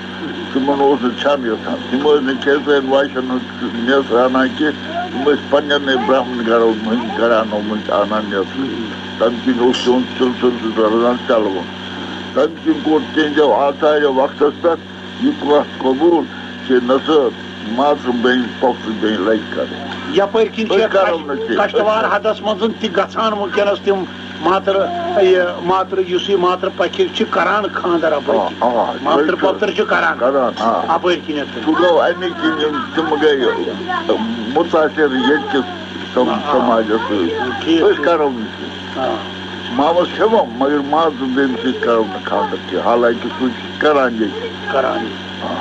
تِمن اوس نہٕ کھٮ۪ن گژھان، تِم ٲسۍ نہٕ کھیژان واشن ہُنٛد میٚژ رَنان کینٛہہ، تِم ٲسۍ پننٮ۪نٕے برہمن گرو مٔنٛزۍ گرانو مٔنٛزۍ اَنان میٚژ، تَمہِ کِنۍ اوس تِہُنٛد سِلسِلہٕ سُہ روزان چلوُن۔ تَمہِ کِنۍ کوٚر تِہنٛدیو آثارِ وقتس پٮ۪ٹھ یہِ کتھ قبول کہِ نسٲ ماتر بیٚنہِ پۄپھتہٕ بیٚنہِ لگہِ کرٕنۍ۔ یپٲرۍ کِنۍ چھِ أسۍ کرو کش-، نہٕ کینٛہہ۔ کشتوار حدس منٛز تہِ گژھان وٕنکیٚنس تِم ماتر، یہِ ماتر، یُس یہِ ماتر پکھِر چھِ کران خانٛدر اپٲرۍ آ، کِنۍ۔ آ، ماتر أسۍ چھِ پۄپتٕر چھِ کران کران، آ۔ اپٲرۍ کِنٮ۪تھ۔ سُہ گوٚو اَمی کِنۍ یِم تِم گٔے مُتٲثر ییٚتہِ کِس سم-، آ۔ سماجس سۭتۍ۔ ٹھیٖک، أسۍ ٹھیٖک۔ کرو نہٕ کینٛہہ۔ آ۔ مامس کھٮ۪مو، مگر ماز تہٕ بیٚمہِ سۭتۍ کرو نہٕ خانٛدر کینٛہہ، حالانکہِ سُہ چھُ کران ییٚتہِ۔ کران۔ آ۔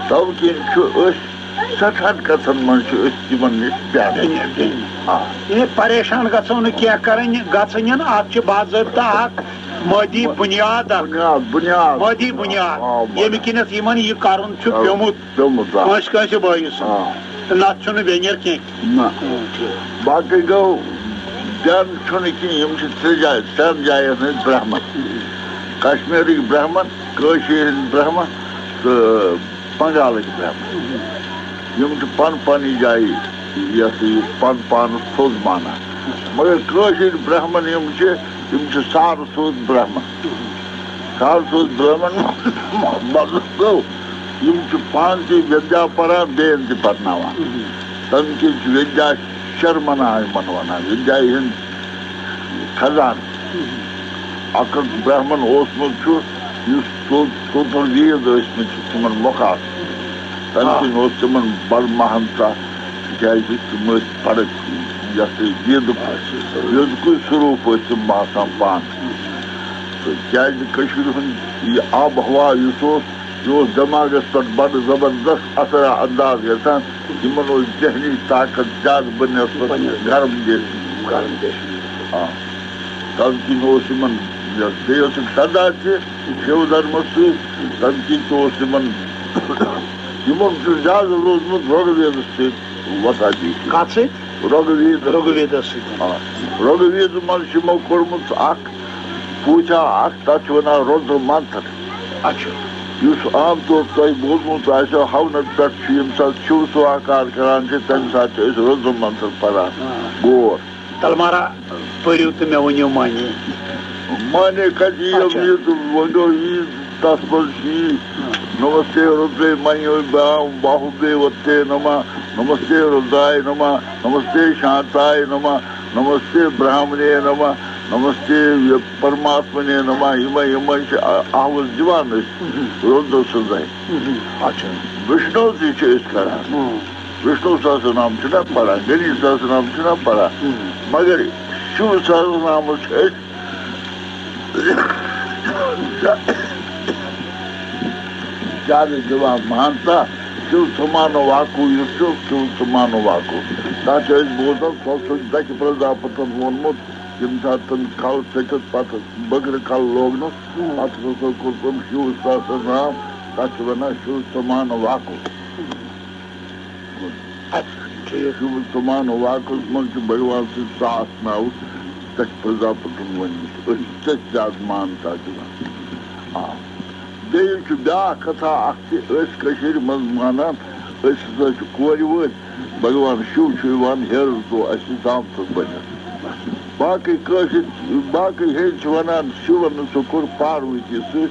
توٕ کِنۍ چھُ أسۍ سٮ۪ٹھاہن کتھن منٛز چھِ أسۍ تِمن نِش پیاران۔ بیٚنہِ، بیٚنہِ۔ آ۔ یعنی پریشان گژھو نہٕ کینٛہہ کرٕنۍ، گژھٕنۍ اتھ چھِ باضٲبطہٕ اکھ مٲدی بُنیاد اکھ۔ بُنیاد، بُنیاد۔ مٲدی بُنیاد، آ، بُنیاد۔ ییٚمہِ کِنٮ۪تھ یِمن یہِ کرُن چھُ آ۔ پیومُت پیومُت، آ۔ کٲنٛسہِ کٲنٛسہِ بٲیِس۔ آ۔ نتہٕ چھُنہٕ بیٚنہِ کینٛہہ۔ نہ۔ باقٕے گوٚو، بٮ۪ن چھُنہٕ کینٛہہ، یِم چھِ ترٛےٚ جایہِ، ترٛٮ۪ن جاین ہٕنٛدۍ برہمن۔ کشمیٖرٕکۍ برہمن، کٲشِرۍ ہٕنٛدۍ برہمن تہٕ بنگالٕکۍ برہمن۔ یِم چھِ پن پننہِ جایہِ، یہِ ہسا یہِ پن پانس تھوٚد مانان۔ مگر کٲشِرۍ برہمن یِم چھِ، یِم چھِ سارٕ سوٚد برہمن۔ سارٕ سوٚد برہمن مطلب گوٚو، یِم چھِ پانہٕ تہِ وِدیا پران، بیٚین تہِ پرناوان۔ تَمہِ کِنۍ چھِ وِدیا شرمنا یِمن وَنان، وِدیایہِ ہِنٛدۍ خزانہٕ۔ اکھ اکھ برہمن اوسمُت چھُ، یُس ژو-، ژوٚدُر وید ٲسمٕتۍ چھِ تِمن مُخاطب۔ تَمہِ کِنۍ اوس تِمن بڑٕ مہانتا، تِکیازِ تِم ٲسۍ بڑٕ، یہِ ہسا یہِ، ویدُک، ویدُکُے سوروٗپ ٲسۍ تِم باسان پانہٕ۔ تہٕ کیازِ کٔشیٖرِ ہُنٛد یہِ آب و ہوا یُس اوس، یہِ اوس دٮ۪ماغس پٮ۪ٹھ بڑٕ زبردست اثر انداز گژھان۔ یِمن اوس ذہنی طاقت زیادٕ بنسبت گرم دیش۔ گرم دیش۔ آ۔ تَمہِ کِنۍ اوس یِمن، یۄس بیٚیہِ ٲسٕکھ سدا تہِ شِو دھرمس سۭتۍ، تَمہِ کِنۍ تہِ اوس یِمن، یِمن چھُ زیادٕ روٗدمُت رگ ویدس سۭتۍ وۄتھان بیٚیہِ۔ کَتھ سۭتۍ؟ رگ وید۔ رگ ویدس سۭتۍ۔ آ۔ رگ وید منٛز چھُ یِمو کوٚرمُت اکھ پوٗجا اکھ، تَتھ چھِ وَنان رُدر منتر۔ اچھا۔ یُس عام طور تۄہہِ بوٗزمُت آسیو، ہونَن پٮ۪ٹھ چھُ ییٚمہِ ساتہٕ شِو سواکار کران چھِ، تَمہِ ساتہٕ چھِ أسۍ رُدر منتر پَران۔ آ۔ گور۔ تلمارا پٔرِو تہٕ مےٚ ؤنِو معنی۔ معنی کَتہِ یِیَم اچھا۔ یہِ تہٕ وۄنۍ گوٚو یی، تَتھ منٛز چھُ یی، نمستے رُدرے مہیوے باہُ-، باہُبے وتے نمہ، نمستے رُدرائے نمہ، نمستے شانتائے نمہ، نمستے برہمنے نمہ، نمستے پرماتمنے نمہ، یِمے یِمے چھِ آ-، آواز دِوان أسۍ رۄدٕ سٕنٛزے۔ اچھا۔ وشنو تہِ چھِ أسۍ کران۔ وشنو سہسرنام چھِنہ پران، گنیش سہسرنام چھِنہ پران، مگر شِو سہسرنامس چھِ أسۍ زیادٕ دِوان مہانتا۔ شِو سمانو واکو یُس چھُ، شِو سمانو واکو، تَتھ چھِ أسۍ بوزان، سُہ چھُ دَچھِ پرٛزاپتن ووٚنمُت، ییٚمہِ ساتہٕ تٔمۍ کَل ژٔٹِتھ پَتہٕ بٔکرِ کَل لوگنَس، پَتہٕ ہسا کوٚر تٔمۍ شِو سہسرنام، تَتھ چھِ وَنان شِو سمانو واکو۔ اچھا، ٹھیٖک۔ شِو سمانو واکوَس منٛز چھُ بھگوان سٕنٛدۍ ساس ناوٕ، تَتھ چھِ پرٛزاپتن ؤنمٕتۍ۔ أسۍ چھِ تٔتھۍ زیادٕ مانتا دِوان۔ آ۔ بیٚیہِ چھُ بیٛاکھ کتھا اکھ تہِ، أسۍ کٔشیٖرِ منٛز مانان، أسۍ ہسا چھِ کورِ وٲلۍ، بھگوان شِو چھُ یِوان ہیرٕ ژو اَسہِ زامتُر بٔنِتھ۔ باقٕے کٲشِر، باقٕے ہیٚنٛدۍ چھِ وَنان، شِوَن ہسا کوٚر پاروتی سۭتۍ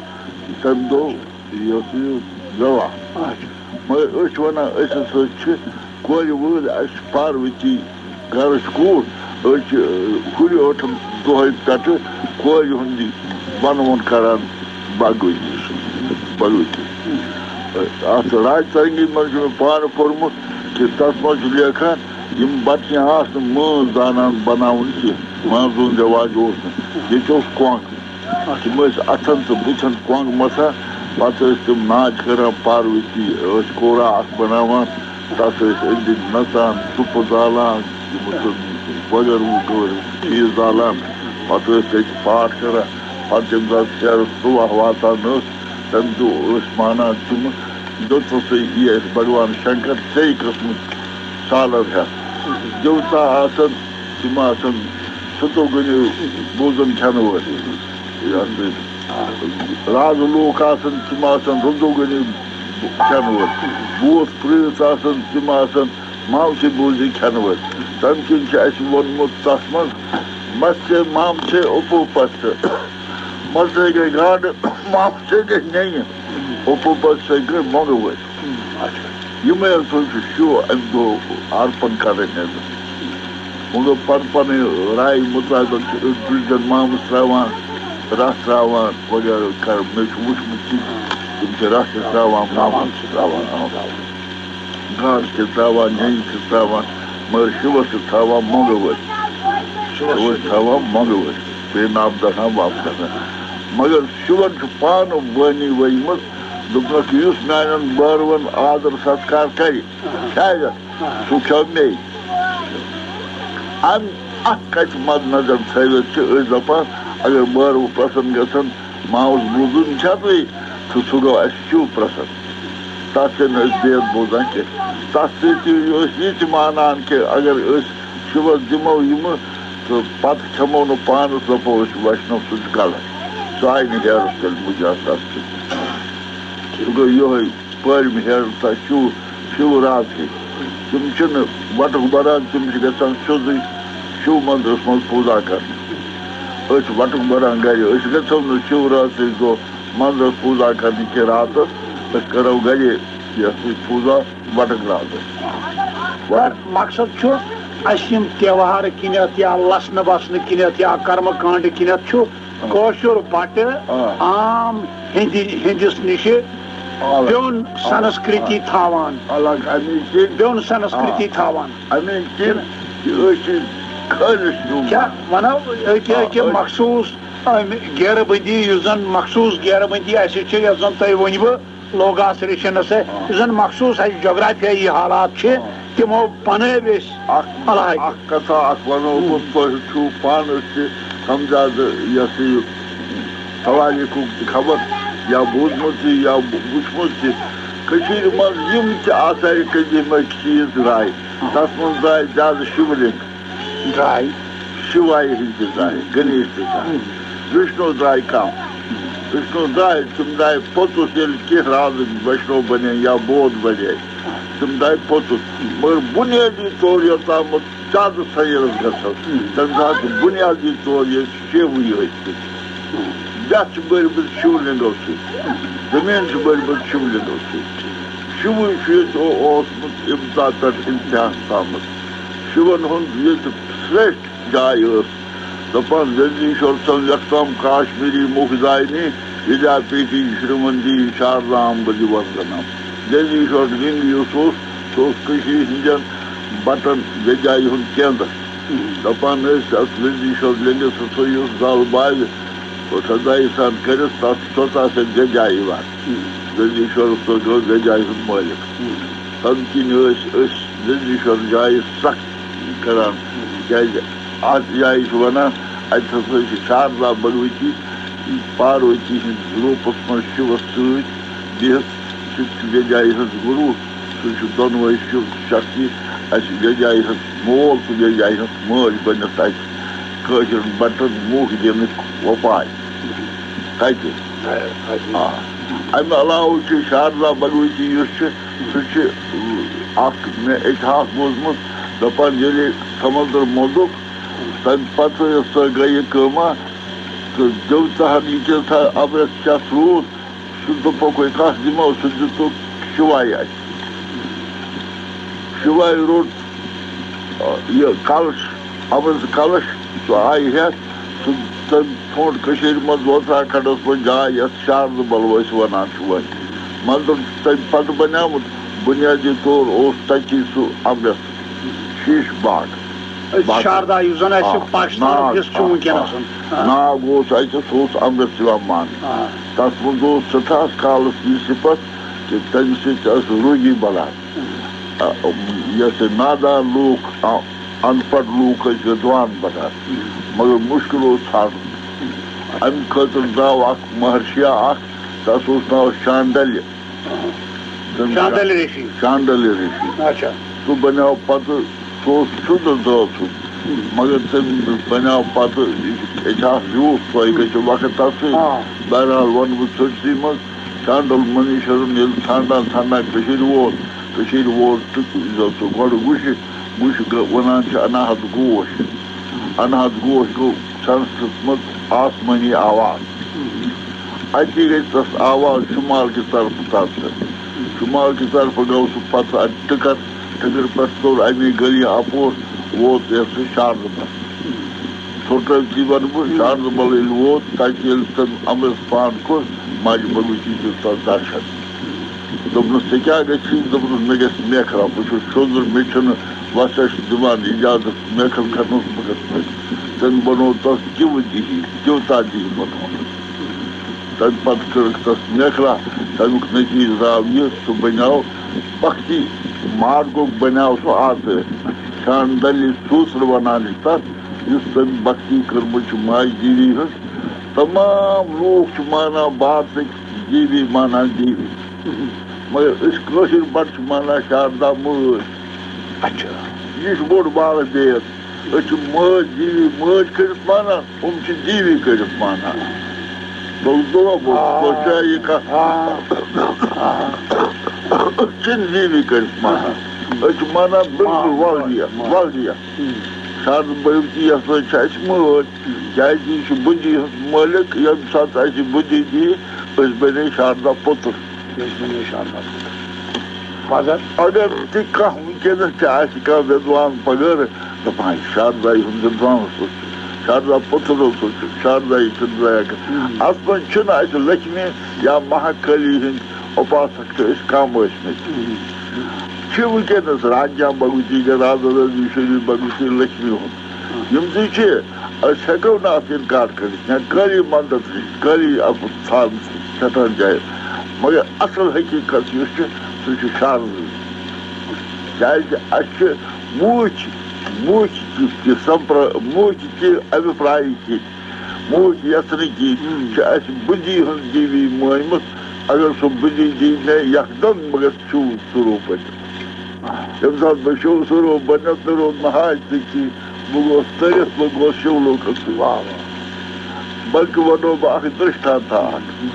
تَمہِ دۄہ یہِ ہسا یہِ وِواہ۔ اچھا۔ مگر أسۍ چھِ وَنان، أسۍ ہسا چھِ کورِ وٲلۍ، اَسہِ چھِ پاروتی گرٕچ کوٗر، أسۍ چھِ، ٲ، ہُرِ ٲٹھن دۄہَے پٮ۪ٹھٕ کورِ ہُنٛد یہِ بَنوُن کران بھگؤتی سُنٛد، بھگؤتی۔ اَتھ راج ترنگی منٛز چھُ مےٚ پانہٕ پوٚرمُت کہِ تَتھ منٛز چھُ لیکھان، یِم بَچہٕ آسہٕ نہٕ مٲنٛز زانان بَناوُن کینٛہہ، مٲنٛزِ ہُنٛد رٮ۪واج اوس نہٕ، ییٚتہِ اوس کۄنٛگ۔ تِم ٲسۍ اَتھن تہٕ بُتھن کۄنٛگ مَتھان، پَتہٕ ٲسۍ تِم ناچ کران، پاروتی ٲسۍ کورا اکھ بَناوان، تَتھ ٲسۍ أنٛدۍ أنٛدۍ نَژان، ژُپہٕ زالان، یِم تِم وغٲرٕ وغٲرٕ چیٖز زالان، پَتہٕ ٲسۍ تَتہِ پاٹھ کران۔ پَتہٕ ییٚمہِ ساتہٕ شہرَس صُبح واتان ٲس، تَمہِ دۄہ ٲسۍ مانان تِم، دیُتنَسٕے یہِ اَسہِ بھگوان شنکر ژیٚیہِ قٕسمٕچ سالَر ہٮ۪تھ۔ دیوتا آسن، تِم آسن ستوگنی بوزن کھٮ۪نہٕ وٲلۍ۔ یہِ ہسا یہِ رازٕ لوٗکھ آسن، تِم آسن رُدوگنی کھٮ۪نہٕ وٲلۍ۔ بھوٗت پرٛیت آسن، تِم آسن مامسٕے بوٗزی کھٮ۪نہٕ وٲلۍ۔ تَمہِ کِنۍ چھُ اَسہِ ووٚنمُت تَتھ منٛز، "مَژھِ مامسٕے اوٚپوٗ پَژھِ، مَژھِ گٔے گاڈٕ، مامسٕے گٔے نینہِ، اوٚپوٗ پَژھِ گٔے مۄنٛگہٕ وٲلۍ۔" یِمے ہسا چھِ شِو اَمہِ دۄہ ارپن کرٕنۍ حظ۔ مگر پن پنٕنۍ راے مُطٲبِق چھِ أڑۍ تُلۍ زن مامس تراوان، رس تراوان وغیرہ کران۔ مےٚ چھُ وُچھمُت کہِ تِم چھِ رس تہِ تراوان، مامس تہِ تراوان، آ۔ گاڈٕ تہِ تراوان، نینہِ تہِ تراوان، مگر شِوس چھِ تھاوان مۄنٛگہٕ وٲلۍ۔ شِوس چھِ تھاوان مۄنٛگہٕ وٲلۍ۔ بیٚیہِ ناو دَسان، واپس گژھان۔ مگر شِوَن چھُ پانہٕ وٲنی ؤنمٕژ، دوٚپنَکھ، یُس میٛانٮ۪ن بٲروَن آدر ستکار کَرِ، کھیٛاوٮ۪کھ، سُہ کھیوٚو مے۔ اَمہِ اَتھ کَتھِ مَد نظر تھٲوِتھ چھِ أسۍ دَپان، اگر بٲروٕ پرٛسن گژھن، ماوُس بوٗزُن چھَتوٕے، تہٕ سُہ گوٚو اَسہِ شِو پرٛسن۔ تَتھ چھِنہٕ أسۍ بید بوزان کینٛہہ۔ تَتھ سۭتۍ ٲسۍ یہِ تہِ مانان کہِ اگر أسۍ شِوَس دِمو یِمہٕ تہٕ پَتہٕ کھٮ۪مو نہٕ پانَس، دَپو أسۍ وَشنو، سُہ چھُ غلط۔ سُہ آیہِ نہٕ ہیرَس تیٚلہِ مُجراہ تَتھ سۭتۍ۔ سُہ گوٚو یِہوٚے پٲرِم ہیرٕ تہٕ شِو، شِو راتھٕے۔ تِم چھِنہٕ وَٹُک بَران، تِم چھِ گژھان سیوٚدُے شِو مندرَس منٛز پوٗزا کَرنہِ۔ أسۍ چھِ وَٹُک بَران گَرِ، أسۍ گژھو نہٕ شِو راتھٕے دۄہ مندرَس پوٗزا کَرنہِ کینٛہہ راتَس، أسۍ کَرو گَرے یہِ ہسا یہِ پوٗزا وَٹَک رازَس۔ مگر مقصد چھُ، اَسہِ یِم تہوار کِنٮ۪تھ یا لَسنہٕ بَسنہٕ کِنٮ۪تھ یا کَرمہٕ کانٛڈٕ کِنٮ۪تھ چھُ کٲشُر بَٹہٕ آ۔ عام ہیٚندِ، ہیٚندِس نِشہِ آ۔ بیوٚن آ۔ سنسکرتی آ۔ تھاوان۔ الگ اَمی کِنۍ بیوٚن سنسکرتی آ۔ تھاوان۔ اَمی کِنۍ کہِ أسۍ چھِ خٲلِص یِم۔ کیٛاہ وَنو، أکہِ، آ، أکہِ أسۍ مخصوٗص، اَمہِ گیرٕ بٔنٛدی، یُس زَن مخصوٗص گیرٕ بٔنٛدی اَسہِ چھِ، یۄس زَن تۄہہِ ؤنۍوٕ، لوگاس ریشنس سۭتۍ، آ۔ یُس زن مخصوٗص اَسہِ جغرافیٲیی حالات چھِ، آ۔ تِمو بنٲوۍ أسۍ اکھ، علاقہٕ۔ اکھ کتھا اکھ ونو بہٕ، تُہۍ چھِو پانہٕ تہِ سمجھان، یہِ ہسا یہِ توٲریٖخُک تہِ خبر یا بوٗزمُت تہِ یا وُچھمُت تہِ۔ کٔشیٖرِ منٛز یِم تہِ آثارِ قدیمٕکۍ چیٖز درٛاے، آ۔ تتھ منٛز درٛاے زیادٕ شِولنگ۔ درٛاے۔ شِوایہِ ہٕنٛدۍ تہِ درٛاے، گنیش تہِ درٛاے، وشنو درٛاے کم۔ وشنو درٛاے، تِم درٛاے پوٚتُس، ییٚلہِ کینٛہہ رازٕ وشنو بنے یا بود بنے، تِم درٛاے پوٚتُس۔ مگر بُنیٲدی طور یوٚتامَتھ زیادٕ سیرس گژھو، تَمہِ ساتہٕ چھُ بُنیٲدی طور ییٚتہِ شِوٕے یٲتۍ۔ یَتھ چھِ بٔرمٕژ شِولِنٛگو سۭتۍ، زٔمیٖن چھِ بٔرمٕژ شِولِنٛگو سۭتۍ۔ شِوٕے چھُ ییٚتہِ او-، اوسمُت اِبتدا پٮ۪ٹھ اِنتِہاہَس تامَتھ۔ شِوَن ہُنٛد ییٚتہِ سرٛیٚٹھ جاے ٲس، دپان، دٔزیٖشور سٕنٛز یکسام کاشمیٖری مُکھ زاینی، ودیا پیٖٹھی شرٛمنتی شاردا امبدی وندنم۔ دٔزیٖشور لِنٛگ یُس اوس، سُہ اوس کٔشیٖرِ ہٕنٛدٮ۪ن بٹن ودیایہِ ہُنٛد کیندر۔ دپان ٲسۍ، اتھ دٔزیٖشور لِنٛگس ہسا یُس زل باوِ سۄ سدایہِ سان کٔرِتھ، تتھ سۄ تتھ سۭتۍ ودیا یِوان۔ دٔزیٖشور سُہ گوٚو ودیایہِ ہُنٛد مٲلِک۔ تمہِ کِنۍ ٲسۍ أسۍ دٔزیٖشور جایہِ سخ کران، تِکیازِ اتھ جایہِ چھِ ونان، اتہِ ہسا چھِ شاردا بھگوتی پاروتی ہٕنٛدِس روٗپس منٛز شِوس سۭتۍ بِہِتھ، سُہ تہِ چھُ ودیایہِ ہٕنٛز گُروٗ، سُہ چھُ دۄنوَے شِو شکتی، اسہِ ودیایہِ ہٕنٛز مول تہٕ ودیایہِ ہٕنٛز مٲج بٔنِتھ اتہِ کٲشرٮ۪ن بٹن موکھ دِنٕکۍ وۄپاے۔ کتہِ؟ آ۔ امہِ علاوٕ چھُ شاردا بھگوتی یُس چھُ، سُہ چھُ اکھ مےٚ اتحاف بوٗزمُت، دپان ییٚلہِ سمندر موٚدُکھ، تمہِ پتہٕ یۄس سۄ گٔیہِ کٲمہ تہٕ دیوتاہن یہِ کیٛاہ سا امرت چٮ۪تھ روٗد، سُہ دوٚپُکھ، "وۄنۍ کَس دِمو؟" سُہ دیُتُکھ شِوایہِ اَتھِ۔ شِوایہِ روٚٹ، آ، یہِ کَلش، اَمرت کَلش، سُہ آیہِ ہٮ۪تھ، سُہ تٔمۍ ژھونٛڈ کٔشیٖرِ منٛز اُتراکھنٛڈَس منٛز جاے، یَتھ شارنہٕ بَلو أسۍ وَنان چھِ وۄنۍ۔ مَنٛدُر تَمہِ پَتہٕ بَنیومُت، بُنیٲدی طور اوس تَتی سُہ اَمرت شیٖش باغ۔ باقٕے شاردا یُس زَن اَسہِ آ، پاکِستانُک ناگ، حِصہٕ چھُ آ، وٕنکیٚنَس۔ آ۔ آ۔ ناگ اوس اَتہِ، سُہ اوس اَمرت یِوان ماننہٕ۔ آ۔ تَتھ منٛز اوس سٮ۪ٹھاہ کالَس یہِ صِفت کہِ تَمہِ سۭتۍ ٲس روٗدی بَلان۔ آ، یۄس یہِ نادان لوٗکھ، آ، اَن پَڑھ لوٗکھ ٲسۍ وِدوان بَنان، مگر مُشکِل اوس ژھانٛڈُن۔ اَمہِ خٲطرٕ درٛاو اَکھ مہرشِیا اَکھ، تَس اوس ناو شانڈلہِ۔ تٔمۍ شانڈلہِ رِشی۔ شانڈلہِ رِشی۔ اچھا۔ سُہ بنیو پتہٕ، سُہ اوس سیوٚد زٲژ سُنٛد، مگر تٔمۍ بنیو پتہٕ یہِ اتحاف زیوٗٹھ، سۄے گٔے سُہ وقت تَتھ سۭتۍ۔ آ۔ بہرحال وَنہٕ بہٕ ژھٔٹسٕے منٛز، شانڈل منیشورن ییٚلہِ ژھانٛڈان ژھانٛڈان کٔشیٖرِ ووت، کٔشیٖرِ ووت تہٕ یُس زَن سُہ گۄڈٕ وٕچھِ، وٕچھِ گٔ-، وَنان چھِ اناہت گوش۔ اناہت گوش گوٚو سنسکرت منٛز آسمٲنی آواز۔ اَتی گٔے تَس آواز شُمال کہِ طرفہٕ تَتھ سۭتۍ۔ شُمال کہِ طرفہٕ گوٚو سُہ پَتہٕ اَتہِ ٹِکَر، ٹِکَر پٮ۪ٹھ توٚر اَمی گٔلی اَپور، ووت یَتھ سُہ شاردٕ منٛز۔ ژھوٚٹٲوتھی وَنہٕ بہٕ، شاردٕ بَل ییٚلہِ ووت، تَتہِ ییٚلہِ تٔمۍ اَمرِت پان کوٚر، ماجہِ بھگوتی دیُت تَس درشن۔ دوٚپنَس، "ژےٚ کیٛاہ گژھی؟" دوٚپنَس، "مےٚ گژھِ میکھرا، بہٕ چھُس شوٚنٛدُر، مےٚ چھُنہٕ وَسٮ۪س دِوان اِجازت میکھل کھٮ۪نَس، بہٕ گژھٕ میکھل۔" تٔمۍ بنوو تَس دیوٕ دیہی، دیوتا دیہی بنوونَس۔ تَمہِ پتہٕ کٔرٕکھ تَس میکھلا، تَمیُک نتیٖجہٕ درٛاو یہِ، سُہ بنیو بھکتی مارگُک بنیو سُہ آسہٕ۔ شاندلی سوٗتر وَنان چھِ تَتھ، یُس تٔمۍ بھکتی کٔرمٕژ چھِ ماجہِ دیوی ہٕنٛز۔ تمام لوٗکھ چھِ مانان بھارتٕکۍ دیوی، مانان دیوی۔ مگر أسۍ کٲشِر بَٹہٕ چھِ مانان شاردا مٲج۔ اچھا۔ یہِ چھُ بوٚڑ بارٕ بید۔ أسۍ چھِ مٲج دیوی مٲج کٔرِتھ مانان، یِم چھِ دیوی کٔرِتھ مانان۔ بہٕ، بہٕ، بہٕ، آ۔ بہٕ چھُسا یہِ کَتھ؟ آ۔ آ۔ أسۍ چھِنہٕ دیوی کٔرِتھ مانان۔ أسۍ چھِ مانان بِلکُل آ۔ وَلدِیَت، آ۔ وَلدِیَت۔ ہُم۔ شاردٕ بھگوتی یۄس چھِ اَسہِ مٲج، کیٛازِ یہِ چھُ بُدھی ہُنٛد مٲلِک، ییٚمہِ ساتہٕ اَسہِ بُدھی دی، أسۍ بَنے شاردا پُتُر۔ یُس بہٕ نِشان آسہٕ۔ مگر اگر تہِ کانٛہہ وٕنکیٚنَس تہِ آسہِ کانٛہہ وِدوان پگٲرٕ، دَپان، "شاردایہِ ہُنٛد وِدوان اوسُس، شاردا پُتُر اوسُس، شاردایہِ چھُنہٕ ضایع کَرُن۔" ہُم۔ اَتھ منٛز چھُنہٕ اَسہِ لکشمی یا مہاکالی ہٕنٛدۍ اُپاسک چھِ أسۍ کَم ٲسۍمٕتۍ۔ ہُم۔ چھِ وٕنکیٚنَس راجا بھگوتی، گرادھر، شری بھگوتی، لکشمی ہُنٛد۔ یِم تہِ چھِ، أسۍ ہٮ۪کو نہٕ اَتھ اِنکار کٔرِتھ کینٛہہ۔ کٲلی مَندَر تہِ چھِ، کٲلی اَپُز تھاونہٕ چھِ سٮ۪ٹھاہَن جایَن۔ مگر اَصٕل حقیٖقت یُس چھِ، سُہ چھُ شرزٕے۔ کیٛازِ اَسہِ چھِ موٗچ، موٗچ تہِ، تہِ سَمپرا-، موٗچ تہِ اَبھِپرایہِ کِنۍ، موٗچ یَژھنہٕ کِنۍ ہُم۔ چھِ اَسہِ بُدھی ہٕنٛز دیوی مٲنمٕژ۔ اگر سُہ بُدھی دی مےٚ یَکھ دَنٛد، مگر چھُو سُہ روٗپَے۔ ییٚمہِ ساتہٕ بہٕ شِو سوروپ بنیوس، مےٚ روٗد نہٕ حاج تہِ کِہیٖنۍ۔ بہٕ گوس تٔرِتھ، بہٕ گوس شِو لوکَس سۭتۍ۔ واہ، واہ۔ بلکہِ وَنو بہٕ اَکھ دِرٛشٹانتھا اَکھ۔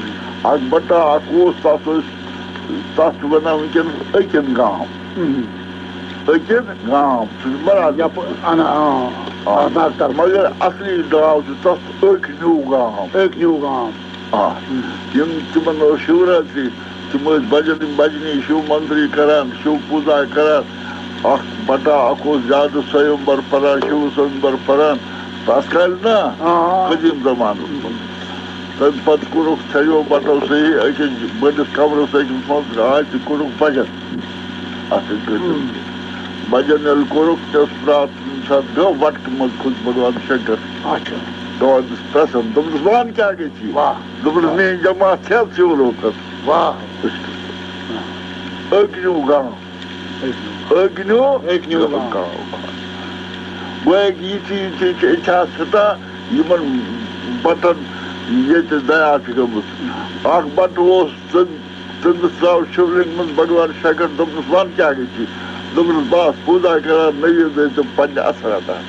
اَکھ بَٹا اَکھ اوس، تَتھ ٲسۍ، تَتھ چھِ وَنان وٕنکیٚنَس أکِن گام۔ اۭں۔ أکِن گام، سُہ چھُ برابر۔ یَپٲرۍ، اَہَن، آ، آ۔ اَتھ ناگ طرفہٕ۔ مگر اَصلی ناو چھُ تَتھ أکۍ نیوٗ گام۔ أکۍ نیوٗ گام۔ آ، یِم تِمن ٲس شِوراتری، تِم ٲسۍ بجن، بجنی شِو مندری کران، شِو پوٗزا کران۔ اکھ بٹا اکھ اوس زیادٕ سویمبر پران، شِو سویمبر پران۔ تَس کالہِ نا، آ۔ قدیٖم زمانَس منٛز۔ تَمہِ پَتہٕ کوٚرُکھ، تھٲیِو بَٹو سۭتۍ أکِس بٔڑِس کَمرَس أکِس منٛز، آے تہٕ کوٚرُکھ بَجَن۔ اَتھ سۭتۍ کٔرِتھ۔ بَجَن ییٚلہِ کوٚرُکھ، تَس پرٛاتھ کُنہِ ساتہٕ گوٚو وَٹکہٕ منٛز کھوٚت بھگوان شنکر۔ اچھا۔ دَپان چھُس پرٛژھان، دوٚپنَس، "وَن کیٛاہ گٔے ژےٚ؟" واہ۔ دوٚپنَس، واہ۔ "میٛٲنۍ جماعت چھےٚ ژیٖرۍ وقت؟" واہ۔ أکۍ نیوٗ گام۔ أکۍ نیوٗ۔ أکۍ نیوٗ گام۔ گویا کہِ یِتھُے، یِتھُے چھِ، أسۍ چھِ آسان یِمَن بَٹَن ییٚتہِ دَیا چھِ گٔمٕژ۔ اَکھ بَٹہٕ اوس تٔمۍ، تٔمِس ترٛاو شِولِنٛگ منٛز بھگوان شنکر، دوٚپنَس، "وَن کیٛاہ گٔے ژےٚ؟" دوٚپنَس، "بہٕ آس پوٗزا کَران، نٔویٖد ٲسۍ تِم پنٛنہِ اَتھٕ رَٹان۔"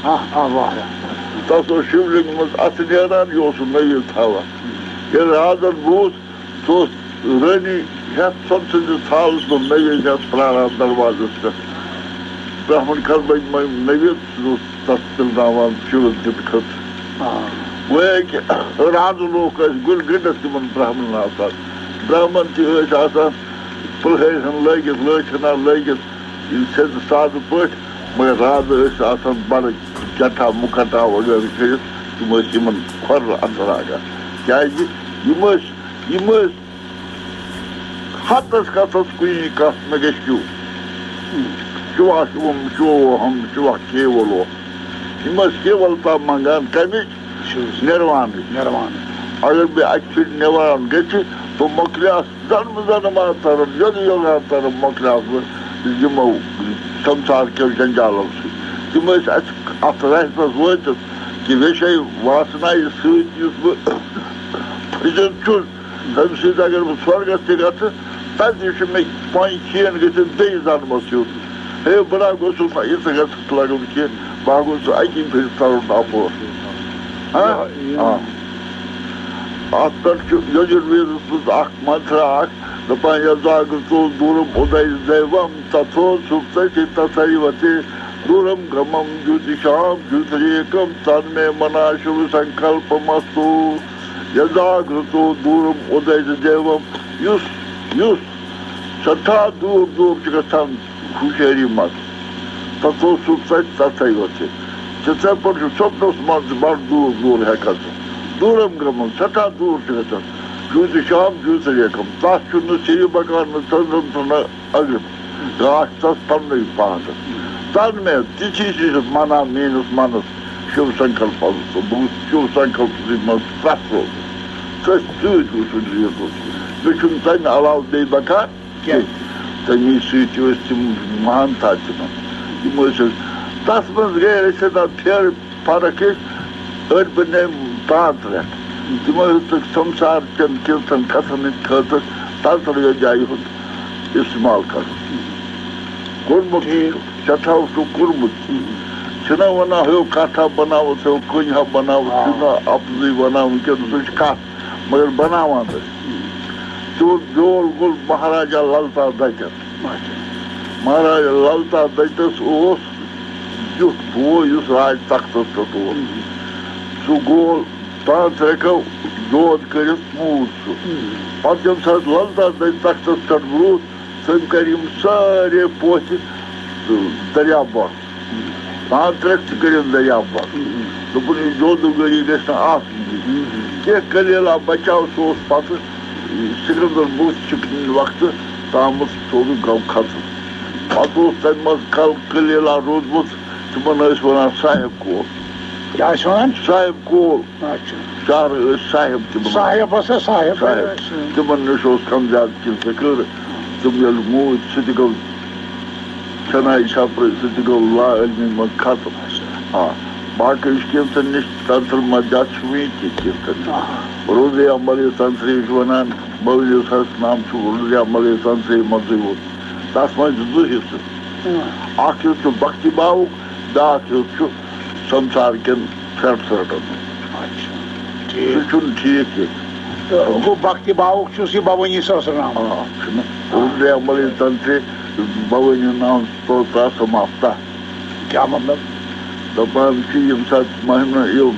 آہ، آہ، واہ، واہ۔ تَتھ اوس شِولِنٛگ منٛز اَتھٕ نیران، یہِ اوس سُہ نٔویٖد تھاوان۔ ییٚلہِ رازَن بوٗز، سُہ اوس رٲنی ہٮ۪تھ سۄن سٕنٛدِس تھالَس منٛز نٔویٖد ہٮ۪تھ پرٛاران دروازَس پٮ۪ٹھ۔ برٛہمن کربٕکۍ مٔنٛزۍ نٔویٖد، سُہ اوس تَتھ پِلناوان شِوَس دِتھ کھٔژ۔ آ۔ گویا کہِ رازٕ لوٗکھ ٲسۍ گُلۍ گٔنٛڈِتھ تِمَن برٛہمنَن آسان۔ برٛہمن تہِ ٲسۍ آسان پُلہٲرۍ ہن لٲگِتھ، لٲچھ ہنا لٲگِتھ، یِم سیٚدِ سادٕ پٲٹھۍ، مگر رازٕ ٲسۍ آسان بَڑٕ جٹھا مُکھٹا وغٲرٕ کٔرِتھ، تِم ٲسۍ یِمَن کھۄرٕ اَتھٕ لاگان۔ کیٛازِ؟ یِم ٲسۍ، یِم ٲسۍ ہتس کتھس کُنی کتھ مےٚ گژھِ کیو۔ شِوا شِوم شِوو ہم شِوا کیولو۔ یِم ٲسۍ کیولتا منٛگان کمِچ؟ شِو۔ نِروانٕچ۔ نِروانٕچ۔ اگر مےٚ اکہِ پھِرِ نِروان گژھِ، بہٕ مۄکلیس زنمہٕ زنماترن، یوٚدٕ یوگاترن مۄکلیس بہٕ یِمو سمسار کیو جنجالو سۭتۍ۔ تِم ٲسۍ اَسہِ اتھ رحمس وٲتِتھ کہِ ویشے واسنایہِ سۭتۍ یُس بہٕ پھٔسِتھ چھُس، تَمہِ سۭتۍ اگر بہٕ سۄرگَس تہِ گژھٕ، تَتہِ تہِ چھُ مےٚ پانہٕ کھین گٔژھِتھ بیٚیہِ زَنمَس ہیوٚت۔ ہے، بہٕ نہ گوٚژھُس نہ یِژھ گژھِ لَگُن کینٛہہ، بہٕ ہا گوٚژھُس اَکی پھِرِ تَرُن اَپور۔ ہاں؟ یہِ، یہِ۔ آ۔ اَتھ پٮ۪ٹھ چھُ یجُرویدَس منٛز اَکھ منترا اَکھ، دَپان، "یَزاگرتو دوٗرَم اُدَے دیوَم، تَتھو سُپتَے تَتھَیوَ تے، دوٗرَم گَمَم جوتِشام جوتِریکَم، تَنمے مَنا شِو سَنکَلپَمَستُ۔" یزاگرتو دوٗرم اُدے تہٕ دیوم، یُس، یُس سٮ۪ٹھاہ دوٗر دوٗر چھُ گژھان ہوشیٲری منٛز، تَتھ اوس سُہ تَتہِ تَتھَے یوت چھِ۔ تِتھَے پٲٹھۍ چھُ سۄپنَس منٛز تہِ بَڑٕ دوٗر دوٗر ہٮ۪کان سُہ۔ دوٗرم گٔمٕژ، سٮ۪ٹھاہ دوٗر چھُ گژھان۔ جوٗتِشام جوٗتِریکم، تَتھ چھُنہٕ سِرِ بکان نہٕ چندرن چھُنہٕ اگر گاش تس پننُے پانس۔ تن مےٚ تِتھی چھِ منا میٲنِس منس شِو سنکلپس تہٕ بہٕ شِو سنکلپسٕے منٛز پرٛٮ۪تھ روزُن۔ تٔتھۍ سۭتۍ اوسُس ریٖزنس۔ مےٚ چھُنہٕ تمہِ علاوٕ بیٚیہِ بکار کینٛہہ۔ تمی سۭتۍ ٲسۍ تِم مہانتا تِمن۔ تِم ٲسۍ أسۍ، تتھ منٛز گٔے أسۍ ہٮ۪تان پھیرٕ فرق چھِ أڑۍ بَنے تانٛترٮ۪ک۔ تِمو ہیوٚتُکھ سمسار چٮ۪ن کینٛژن کتھن ہٕنٛدِ خٲطرٕ تانٛترٕ یوت جایہِ ہُنٛد استعمال کرُن۔ کوٚرمُت ٹھیٖک۔ چھُ، سٮ۪ٹھاہ اوسُکھ کوٚرمُت۔ چھِنہ وَنان ہیوٚو کَتھ ہا بَناوُس، ہیوٚو کٔنۍ ہا بَناوُس، آ۔ چھُنہ اَپزُے وَنان وٕنکیٚنَس سُہ چھِ کَتھ، مگر بَناوان ٲسۍ۔ تِہُنٛد بیول گوٚو مہاراجا للتا دَتٮ۪ن۔ اچھا۔ مہاراجا للتا دَتَس اوس یُتھ بوے یُس راج تختس پٮ۪ٹھ اوس۔ سُہ گول تانٛترٮ۪کو دود کٔرِتھ موٗد سُہ۔ پتہٕ ییٚمہِ ساتہٕ للتا دَتہِ تختس پٮ۪ٹھ ووت، تٔمۍ کٔرۍ یِم سٲری پوتھِ دٔریاو بۄن۔ تانٛترٮ۪ک تہِ کٔرِن دٔریاو بۄن۔ دوٚپُن، یہِ جادوٗگٔری گژھِ نہٕ آسٕنۍ۔ کینٛہہ کلیلہ بچاو، سُہ اوس پتہٕ سکندر بُتھ چھُکنہٕ وقتہٕ تامَتھ سورُے گام ختم۔ پتہٕ اوس تَمہِ منٛز کل کلیلہ روٗدمُت، تِمن ٲسۍ وَنان صاحب کول۔ کیٛاہ ٲسۍ وَنان؟ صاحب کول۔ اچھا۔ شہرٕ ٲسۍ صاحب تِمن۔ صاحب ہسا صاحب صاحب۔ ٲسۍ۔ تِمن نِش اوس کم زیادٕ کینٛہہ ذِکر۔ تِم ییٚلہِ موٗدۍ، سُہ تہِ گوٚو چناے چھپرٕ، سُہ تہِ گوٚو لا علمی منٛز ختم۔ اچھا۔ آ، باقٕے چھِ کینٛژن نِش تنتر مجا چھُ وٕنہِ تہِ کینٛژن۔ آ۔ رُدریا ملے تنتری چھِ وَنان، بولی سہس نام چھُ رُدریا ملے تنتری منٛزٕے ووت۔ تَتھ منٛز چھِ زٕ حصہٕ۔ آ۔ اکھ حصہٕ چھُ بھکتی بھاوُک، بیٛاکھ حصہٕ چھُ سمسار کٮ۪ن پھرٛٹھ ژھرٛٹن۔ اچھا، ٹھیٖک۔ سُہ چھُنہٕ ٹھیٖک کینٛہہ۔ تہٕ گوٚو بھکتی بھاوُک چھُس یہِ بھوٲنی سہسرنام۔ آ، چھُنہٕ۔ رُدریا ملے تنتری بھوٲنی نام ستوترا سماپتا۔ کیٛاہ مطلب؟ دَپان چھِ، ییٚمہِ ساتہٕ مہمہ یہِ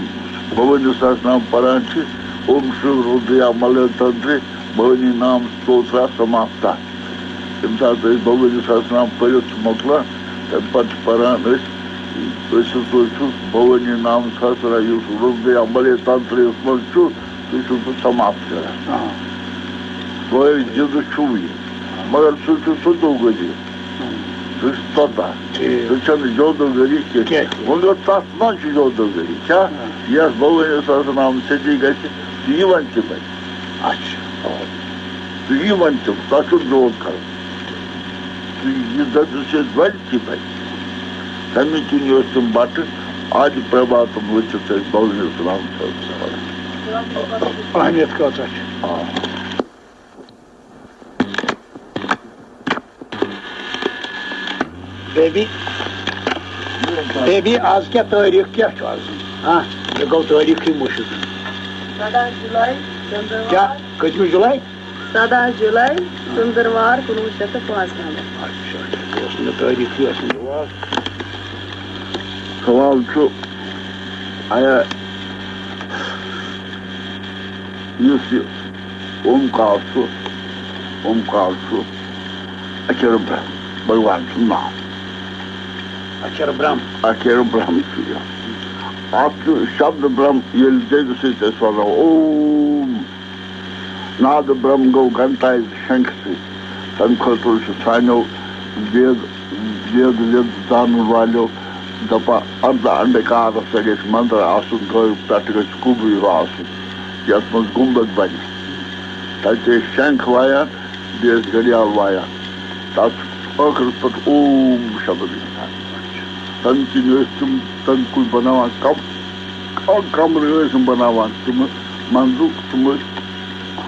بھوٲنی سہسرنام پران چھِ، اوم شری رُدریا ملے تنتری بھوٲنی نام ستوترا سماپتا۔ ییٚمہِ ساتہٕ أسۍ بھوٲنی سہسرنام پٔرِتھ چھِ مۄکلان، تَمہِ پَتہٕ چھِ پَران أسۍ أسۍ ہسا چھُس بھوٲنی نام سہسرا، یُس رُدریا ملے تنترس منٛز چھُ، سُہ چھُس بہٕ سماپت کران۔ آ۔ تۄہہِ زِندٕ چھُو یہِ، مگر سُہ چھُ ستوٗ گٔری، سُہ چھُ ژۄداہ۔ ٹھیٖک۔ سُہ چھَنہٕ جودوٗ گٔری کینٛہہ۔ کینٛہہ، کینٛہہ۔ وۄنۍ گوٚو تَتھ منٛز چھُ جودوٗ گٔری۔ کیٛاہ؟ آ۔ یَتھ بھوٲنی سہسرنام سۭتی گژھِ، تہٕ یہِ وَنہِ تہِ بَنہِ۔ اچھا۔ تہٕ یہِ وَنہِ تہِ، تَتھ چھُ جود کَرُن۔ تہٕ یہِ دٔپِو سۭتۍ وَنہِ تہِ بَنہِ۔ تَمہِ کِنۍ ٲسۍ تِم بَٹہٕ آدِ پرٛبھاتَن ؤتھِتھ ٲسۍ بَوزِ اِسلام تھٲومٕژ۔ اہمیت کۭژاہ چھِ؟ آ۔ بیبی، بیبی، آز کیٛاہ تٲریٖخ کیٛاہ چھُ آز؟ ہاں، یہِ گوٚو تٲریٖخٕے مٔشِتھ۔ سَداہ جُلاے، ژٔنٛدٕروار۔ کیٛاہ؟ کٔژمہِ جُلاے؟ سَداہ جُلاے، ژٔنٛدٕروار، کُنوُہ شیٚتھ تہٕ پانٛژھ نَمَتھ۔ اچھا، اچھا، یہِ اوس نہٕ تٲریٖخٕے، اوس نہٕ یِوان۔ سوال چھُ، آیا یُس یہِ اومکار چھُ، اومکار چھُ اکھر برہم، بھگوان سُنٛد ناو۔ اکھر برہم۔ اکھر برہم چھُ یہِ۔ اَتھ چھُ شبد برہم، ییٚلہِ دٮ۪دِ سۭتۍ أسۍ وَنو اوم، ناد برہم گوٚو گھنٹایہِ شنکھِ سۭتۍ۔ تَمہِ خٲطرٕ چھُ سانیو وید، وید، وید زانَن والیو دَپان، اَرداہ اَنڈٕکارَس سۭتۍ گژھِ مَنتر آسُن، گٲو پٮ۪ٹھٕ گژھِ کُبہٕ ہیوٗ آسُن، یَتھ منٛز گُنبد بَنہِ۔ تَتہِ ٲسۍ شنکھ وایان، بیٚیہِ ٲسۍ گھڑیال وایان۔ تَتھ چھُ ٲخرَس پٮ۪ٹھ اوم شبد گژھان۔ تَمہِ کِنۍ ٲسۍ تِم تَمہِ کُے بَناوان کَم-، کَم-، کَمرٕ ٲسۍ یِم بَناوان، تِم منٛزُک تِم ٲسۍ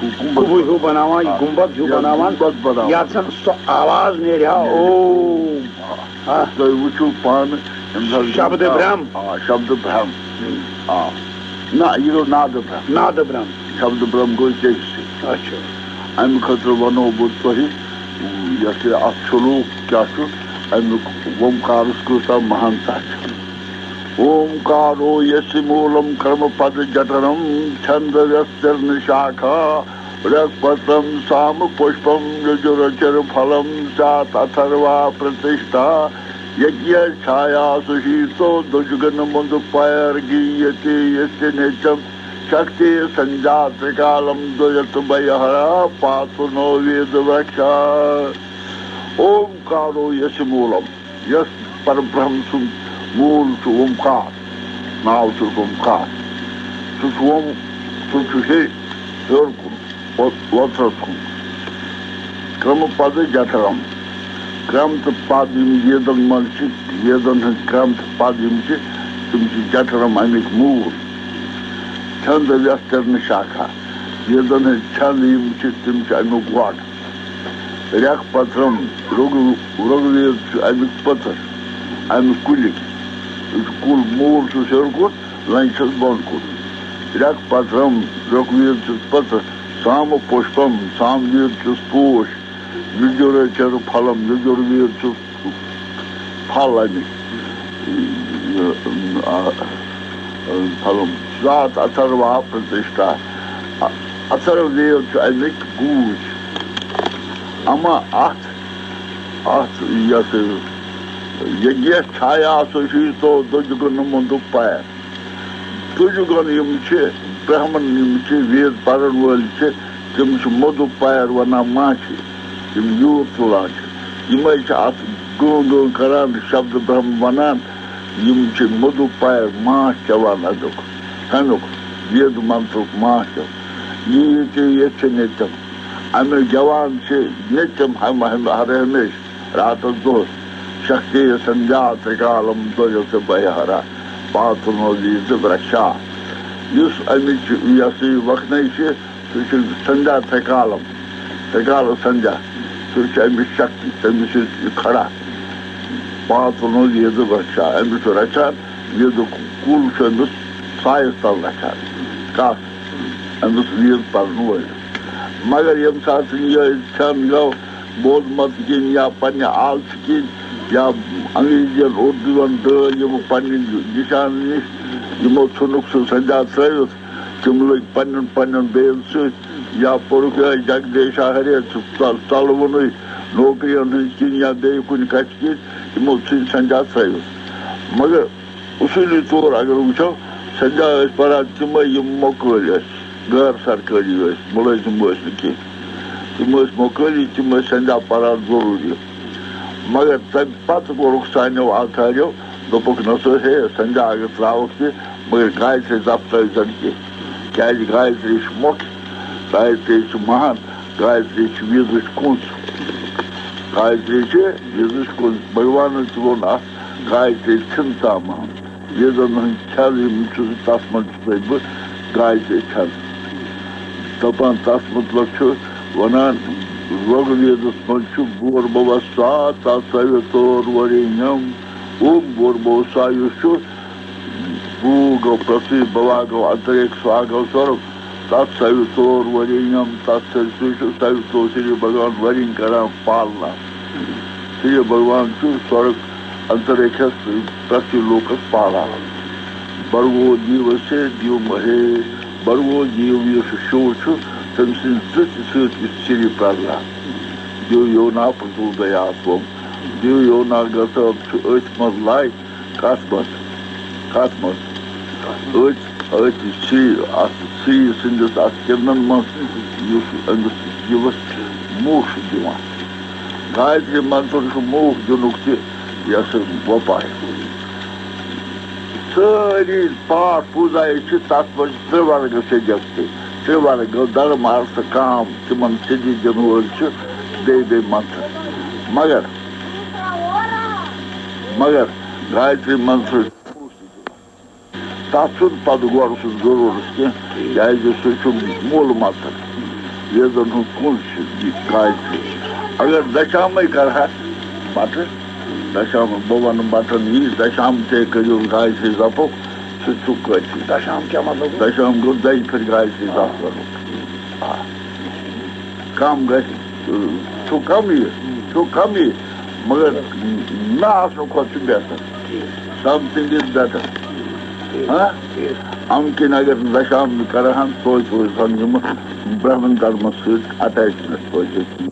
گُنبد کُبہٕ ہیوٗ بَناوان، یہِ آ، گُنبد ہیوٗ یا بَناوان، گُنبد بَناوان۔ یَتھ زَن سُہ آواز نیرِ ہا، نیرِ۔ اوم۔ آ۔ آ۔ تُہۍ وٕچھِو پانہٕ، ییٚمہِ ساتہٕ شبدٕ برٛہم۔ آ، شبدٕ برٛہم۔ ہُم۔ آ۔ نہ، یہِ گوٚو نادٕ برٛہم۔ نادٕ برٛہم۔ شبدٕ برٛہم گوٚو ژےٚ سۭتۍ۔ اچھا۔ اَمہِ خٲطرٕ وَنو بہٕ تۄہہِ، یَتھ یہِ اَتھ شلوک کیٛاہ چھُ، اَمیُک اومکارَس کۭژاہ مہانتا چھِ۔ اومکارو یَسہِ موٗلَم کرٛمَ پَدٕ جَٹھرَم چھَندَ ویستِرنہٕ شاکھا۔ رکپترم سام پشپم یجرچر پھلم سیات اتھروا پرتشٹھا۔ یجیہ چھایا سشیتو دجگن مندپیر گیتی یتی نتیم شکتی سنجا ترکالم دویت بھیہرا پاتو نو وید ورکشا۔ اومکارو یس مولم۔ یس پربرہم سُنٛد موٗل چھُ اومکار، ناو چھُس اومکار۔ سُہ چھُ اوم-، سُہ چھُ ہے ہیوٚر کُن، وۄ-، وۄترَس کُن۔ کرٛمہٕ پَدٕ جَٹھرَم۔ کرٛم تہٕ پَد یِم ویدَن منٛز چھِ، ویدَن ہٕنٛز کرٛم تہٕ پَد یِم چھِ، تِم چھِ جَٹھرَم اَمِکۍ موٗل۔ چھَنٛد وٮ۪ستِرنہٕ شاکھا۔ ویدَن ہٕنٛز چھَنٛد یِم چھِ، تِم چھِ اَمیُک گۄڈ۔ ریٚکھ پترم، رُگ، رُگ وید چھُ اَمیُک پٔتٕر، اَمہِ کُلیُک۔ یہِ چھُ کُل، موٗل چھُس ہیوٚر کُن، لنٛجہِ چھَس بۄن کُن۔ ریٚکھ پترم، رُگ وید چھُس پٔتٕر، سامہٕ پُشپم، سام وید چھُس پوش، یُجُر چرٕ پھلم، یُجُر وید چھُس پھل اَمِکۍ، یہِ، آ، آ، پھلم۔ ذات اَتھروا پرتِشٹھا۔ اَ-، اَتھرو وید چھُ اَمِکۍ گوٗج۔ اما اَتھ، اَتھ یَتھ یجیہ چھایا سُشیتو دُجگُن مُدُپیر۔ دُجگُن یِم چھِ، برہمن یِم چھِ، وید پَرَن وٲلۍ چھِ، تِم چھِ مُدُپیر وَنان ماچھِ، یِم یوٗر تُلان چھِ۔ یِمَے چھِ اَتھ گٲں گٲں کَران، شبدٕ برہم وَنان۔ یِم چھِ مُدُپیر ماچھ چٮ۪وان اَمیُک، ہُمیُک، وید منترُک ماچھ چٮ۪وان۔ یہِ، یہِ تہِ، یہِ چھِ نِتِم۔ اَمِکۍ گٮ۪وان چھِ نِتِم ہم-، ہم-، ہر ہمیشہٕ۔ راتس دۄہس۔ شکتی سندھیا ترکالم دۄیو تہٕ بہرا پاتُن ویٖد ورکشا۔ یُس اَمِچ یہِ ہسا یہِ وکھنَے چھِ، سُہ چھُ سندھیا ترکالم، ترکال سندھیا۔ سُہ چھُ اَمِچ شکتی، تٔمِس چھُ یہِ کھڑا۔ پاتُن ویٖد ورکشا، أمِس چھُ رچھان، ویٖدُک کُل چھُ أمِس سایَس تل رچھان۔ کَتھ؟ أمِس ویٖد پرن وٲلِس۔ مگر ییٚمہِ ساتہٕ یہِ کھٮ۪ن گوٚو، بود مت کِنۍ یا پننہِ آلژٕ کِنۍ یا انگریزین اردوٗون ڈٲلۍ یِم پننہِ نشانہٕ نِش، یِمو ژھُنُکھ سُہ سنجا ترٲوِتھ، تِم لٔگۍ پننٮ۪ن پننٮ۪ن بیٚین سۭتۍ، یا پوٚرُکھ یِہوٚے جگدیشا ہرے ژٕ ژل، ژلوُنُے نوکرین ہٕنٛز کِنۍ یا بیٚیہِ کُنہِ کتھِ کِنۍ، یِمو ژھُنۍ سنجا ترٲوِتھ۔ مگر اصوٗلی طور اگر وٕچھو، سنجا ٲسۍ پران تِمے یِم مۄکٲلۍ ٲسۍ، غٲر سرکٲری ٲسۍ، مُلٲزِم ٲسۍ نہٕ کینٛہہ۔ تِم ٲسۍ مۄکٲلی، تِم ٲسۍ سنجا پران ضروٗری۔ مگر تمہِ پتہٕ کوٚرُکھ سانیو آتھاریو، دوٚپُکھ، نہ سا ہے، سنجا اگر ترٛاوُکھ تہِ، مگر گایترٛی زپتٲوۍ زن کینٛہہ، کیازِ گایترٛی چھِ مۄکھ، گایترٛی چھِ مہان، گایترٛی چھِ ویدٕچ کُنٛز۔ گایترٛی چھِ ویدٕچ کُنٛز۔ بھگوانن تہِ ووٚن اتھ گایترٛی ژھِن ژامہن۔ ویدن ہٕنٛدۍ کھٮ۪ن یِم چھُ، تتھ منٛز چھُسَے بہٕ گایترٛی کھٮ۪ن۔ دپان تتھ متعلق چھُ ونان، رگ ویدس منٛز چھُ بھور بھوس سا تتھ سوِتور ورینیم۔ اوم بھور بھوس سا یُس چھُ، بھوٗ گوٚو پرٛتھوی، بھوا گوٚو انترکش، سوا گوٚو سورگ۔ تتھ سوِتور ورینیم، تتھ سۭتۍ سۭتۍ چھُ سوِتور شری بھگوان ورین کران پالنا۔ شری بھگوان چھُ سورگ انترکشس پرٛتھوی لوکس پالان۔ بھرگو دیوسے دیو مہے، بھرگو دیو یُس شو چھُ، تٔمۍ سٕنٛدِ دٕژِ سۭتۍ یُس شری پرٛہلاد، دیو یونا پرٛتھوٗ دیا توم، دیو یونا گژھان چھُ أتھۍ منٛز لایہِ۔ کتھ منٛز؟ کتھ منٛز؟ أتھۍ، أتھۍ شری، اتھ شری سٕنٛدِس اتھ کِرنن منٛز، یُس أمِس دِلس موکھ چھُ دِوان۔ گایتری منتر چھُ موکھ دِنُک تہِ، یہِ ہسا وۄپاے۔ سٲری پاٹھ پوٗزایہِ چھِ تتھ منٛز ترٛےٚ ورگہٕ سیٚدٮ۪س تہِ۔ ترٛےٚ ورگہٕ، دھرم، ارتھ، کام، تِمن سیٚدِ دِنہٕ وٲلۍ چھِ بیٚیہِ بیٚیہِ منتر۔ مگر، مگر گایتری منتر تَتھ چھُنہٕ پَتہٕ گۄڈٕ سُہ ضروٗرت کینٛہہ، کیٛازِ سُہ چھُ مول مَژَر، ویزَن ہُنٛد کُن چھُ یہِ گایترٛی۔ اگر دَشامَے کَرٕہا بَٹہٕ، دَشام، بہٕ وَنہٕ بَٹَن یی، دَشام تہِ کٔرِو گایترٛی زَپُک، سُہ چھُ کٲفی۔ دَشام کیٛاہ مطلب؟ دَشام گوٚو دَہہِ پھِرِ گایترٛی زَپ کَرُن۔ آ۔ کَم گژھِ، چھُ کَمٕے، چھُ کَمٕے، مگر نہ آسنہٕ کھۄتہٕ چھُ بہتر۔ Something is better۔ ہاں؟ اَمہِ کِنۍ اگر نہٕ دَشام کَرٕہَن، توتہِ روزِ ہَن یِم برٛہمن دھرمَس سۭتۍ attachment توتہِ۔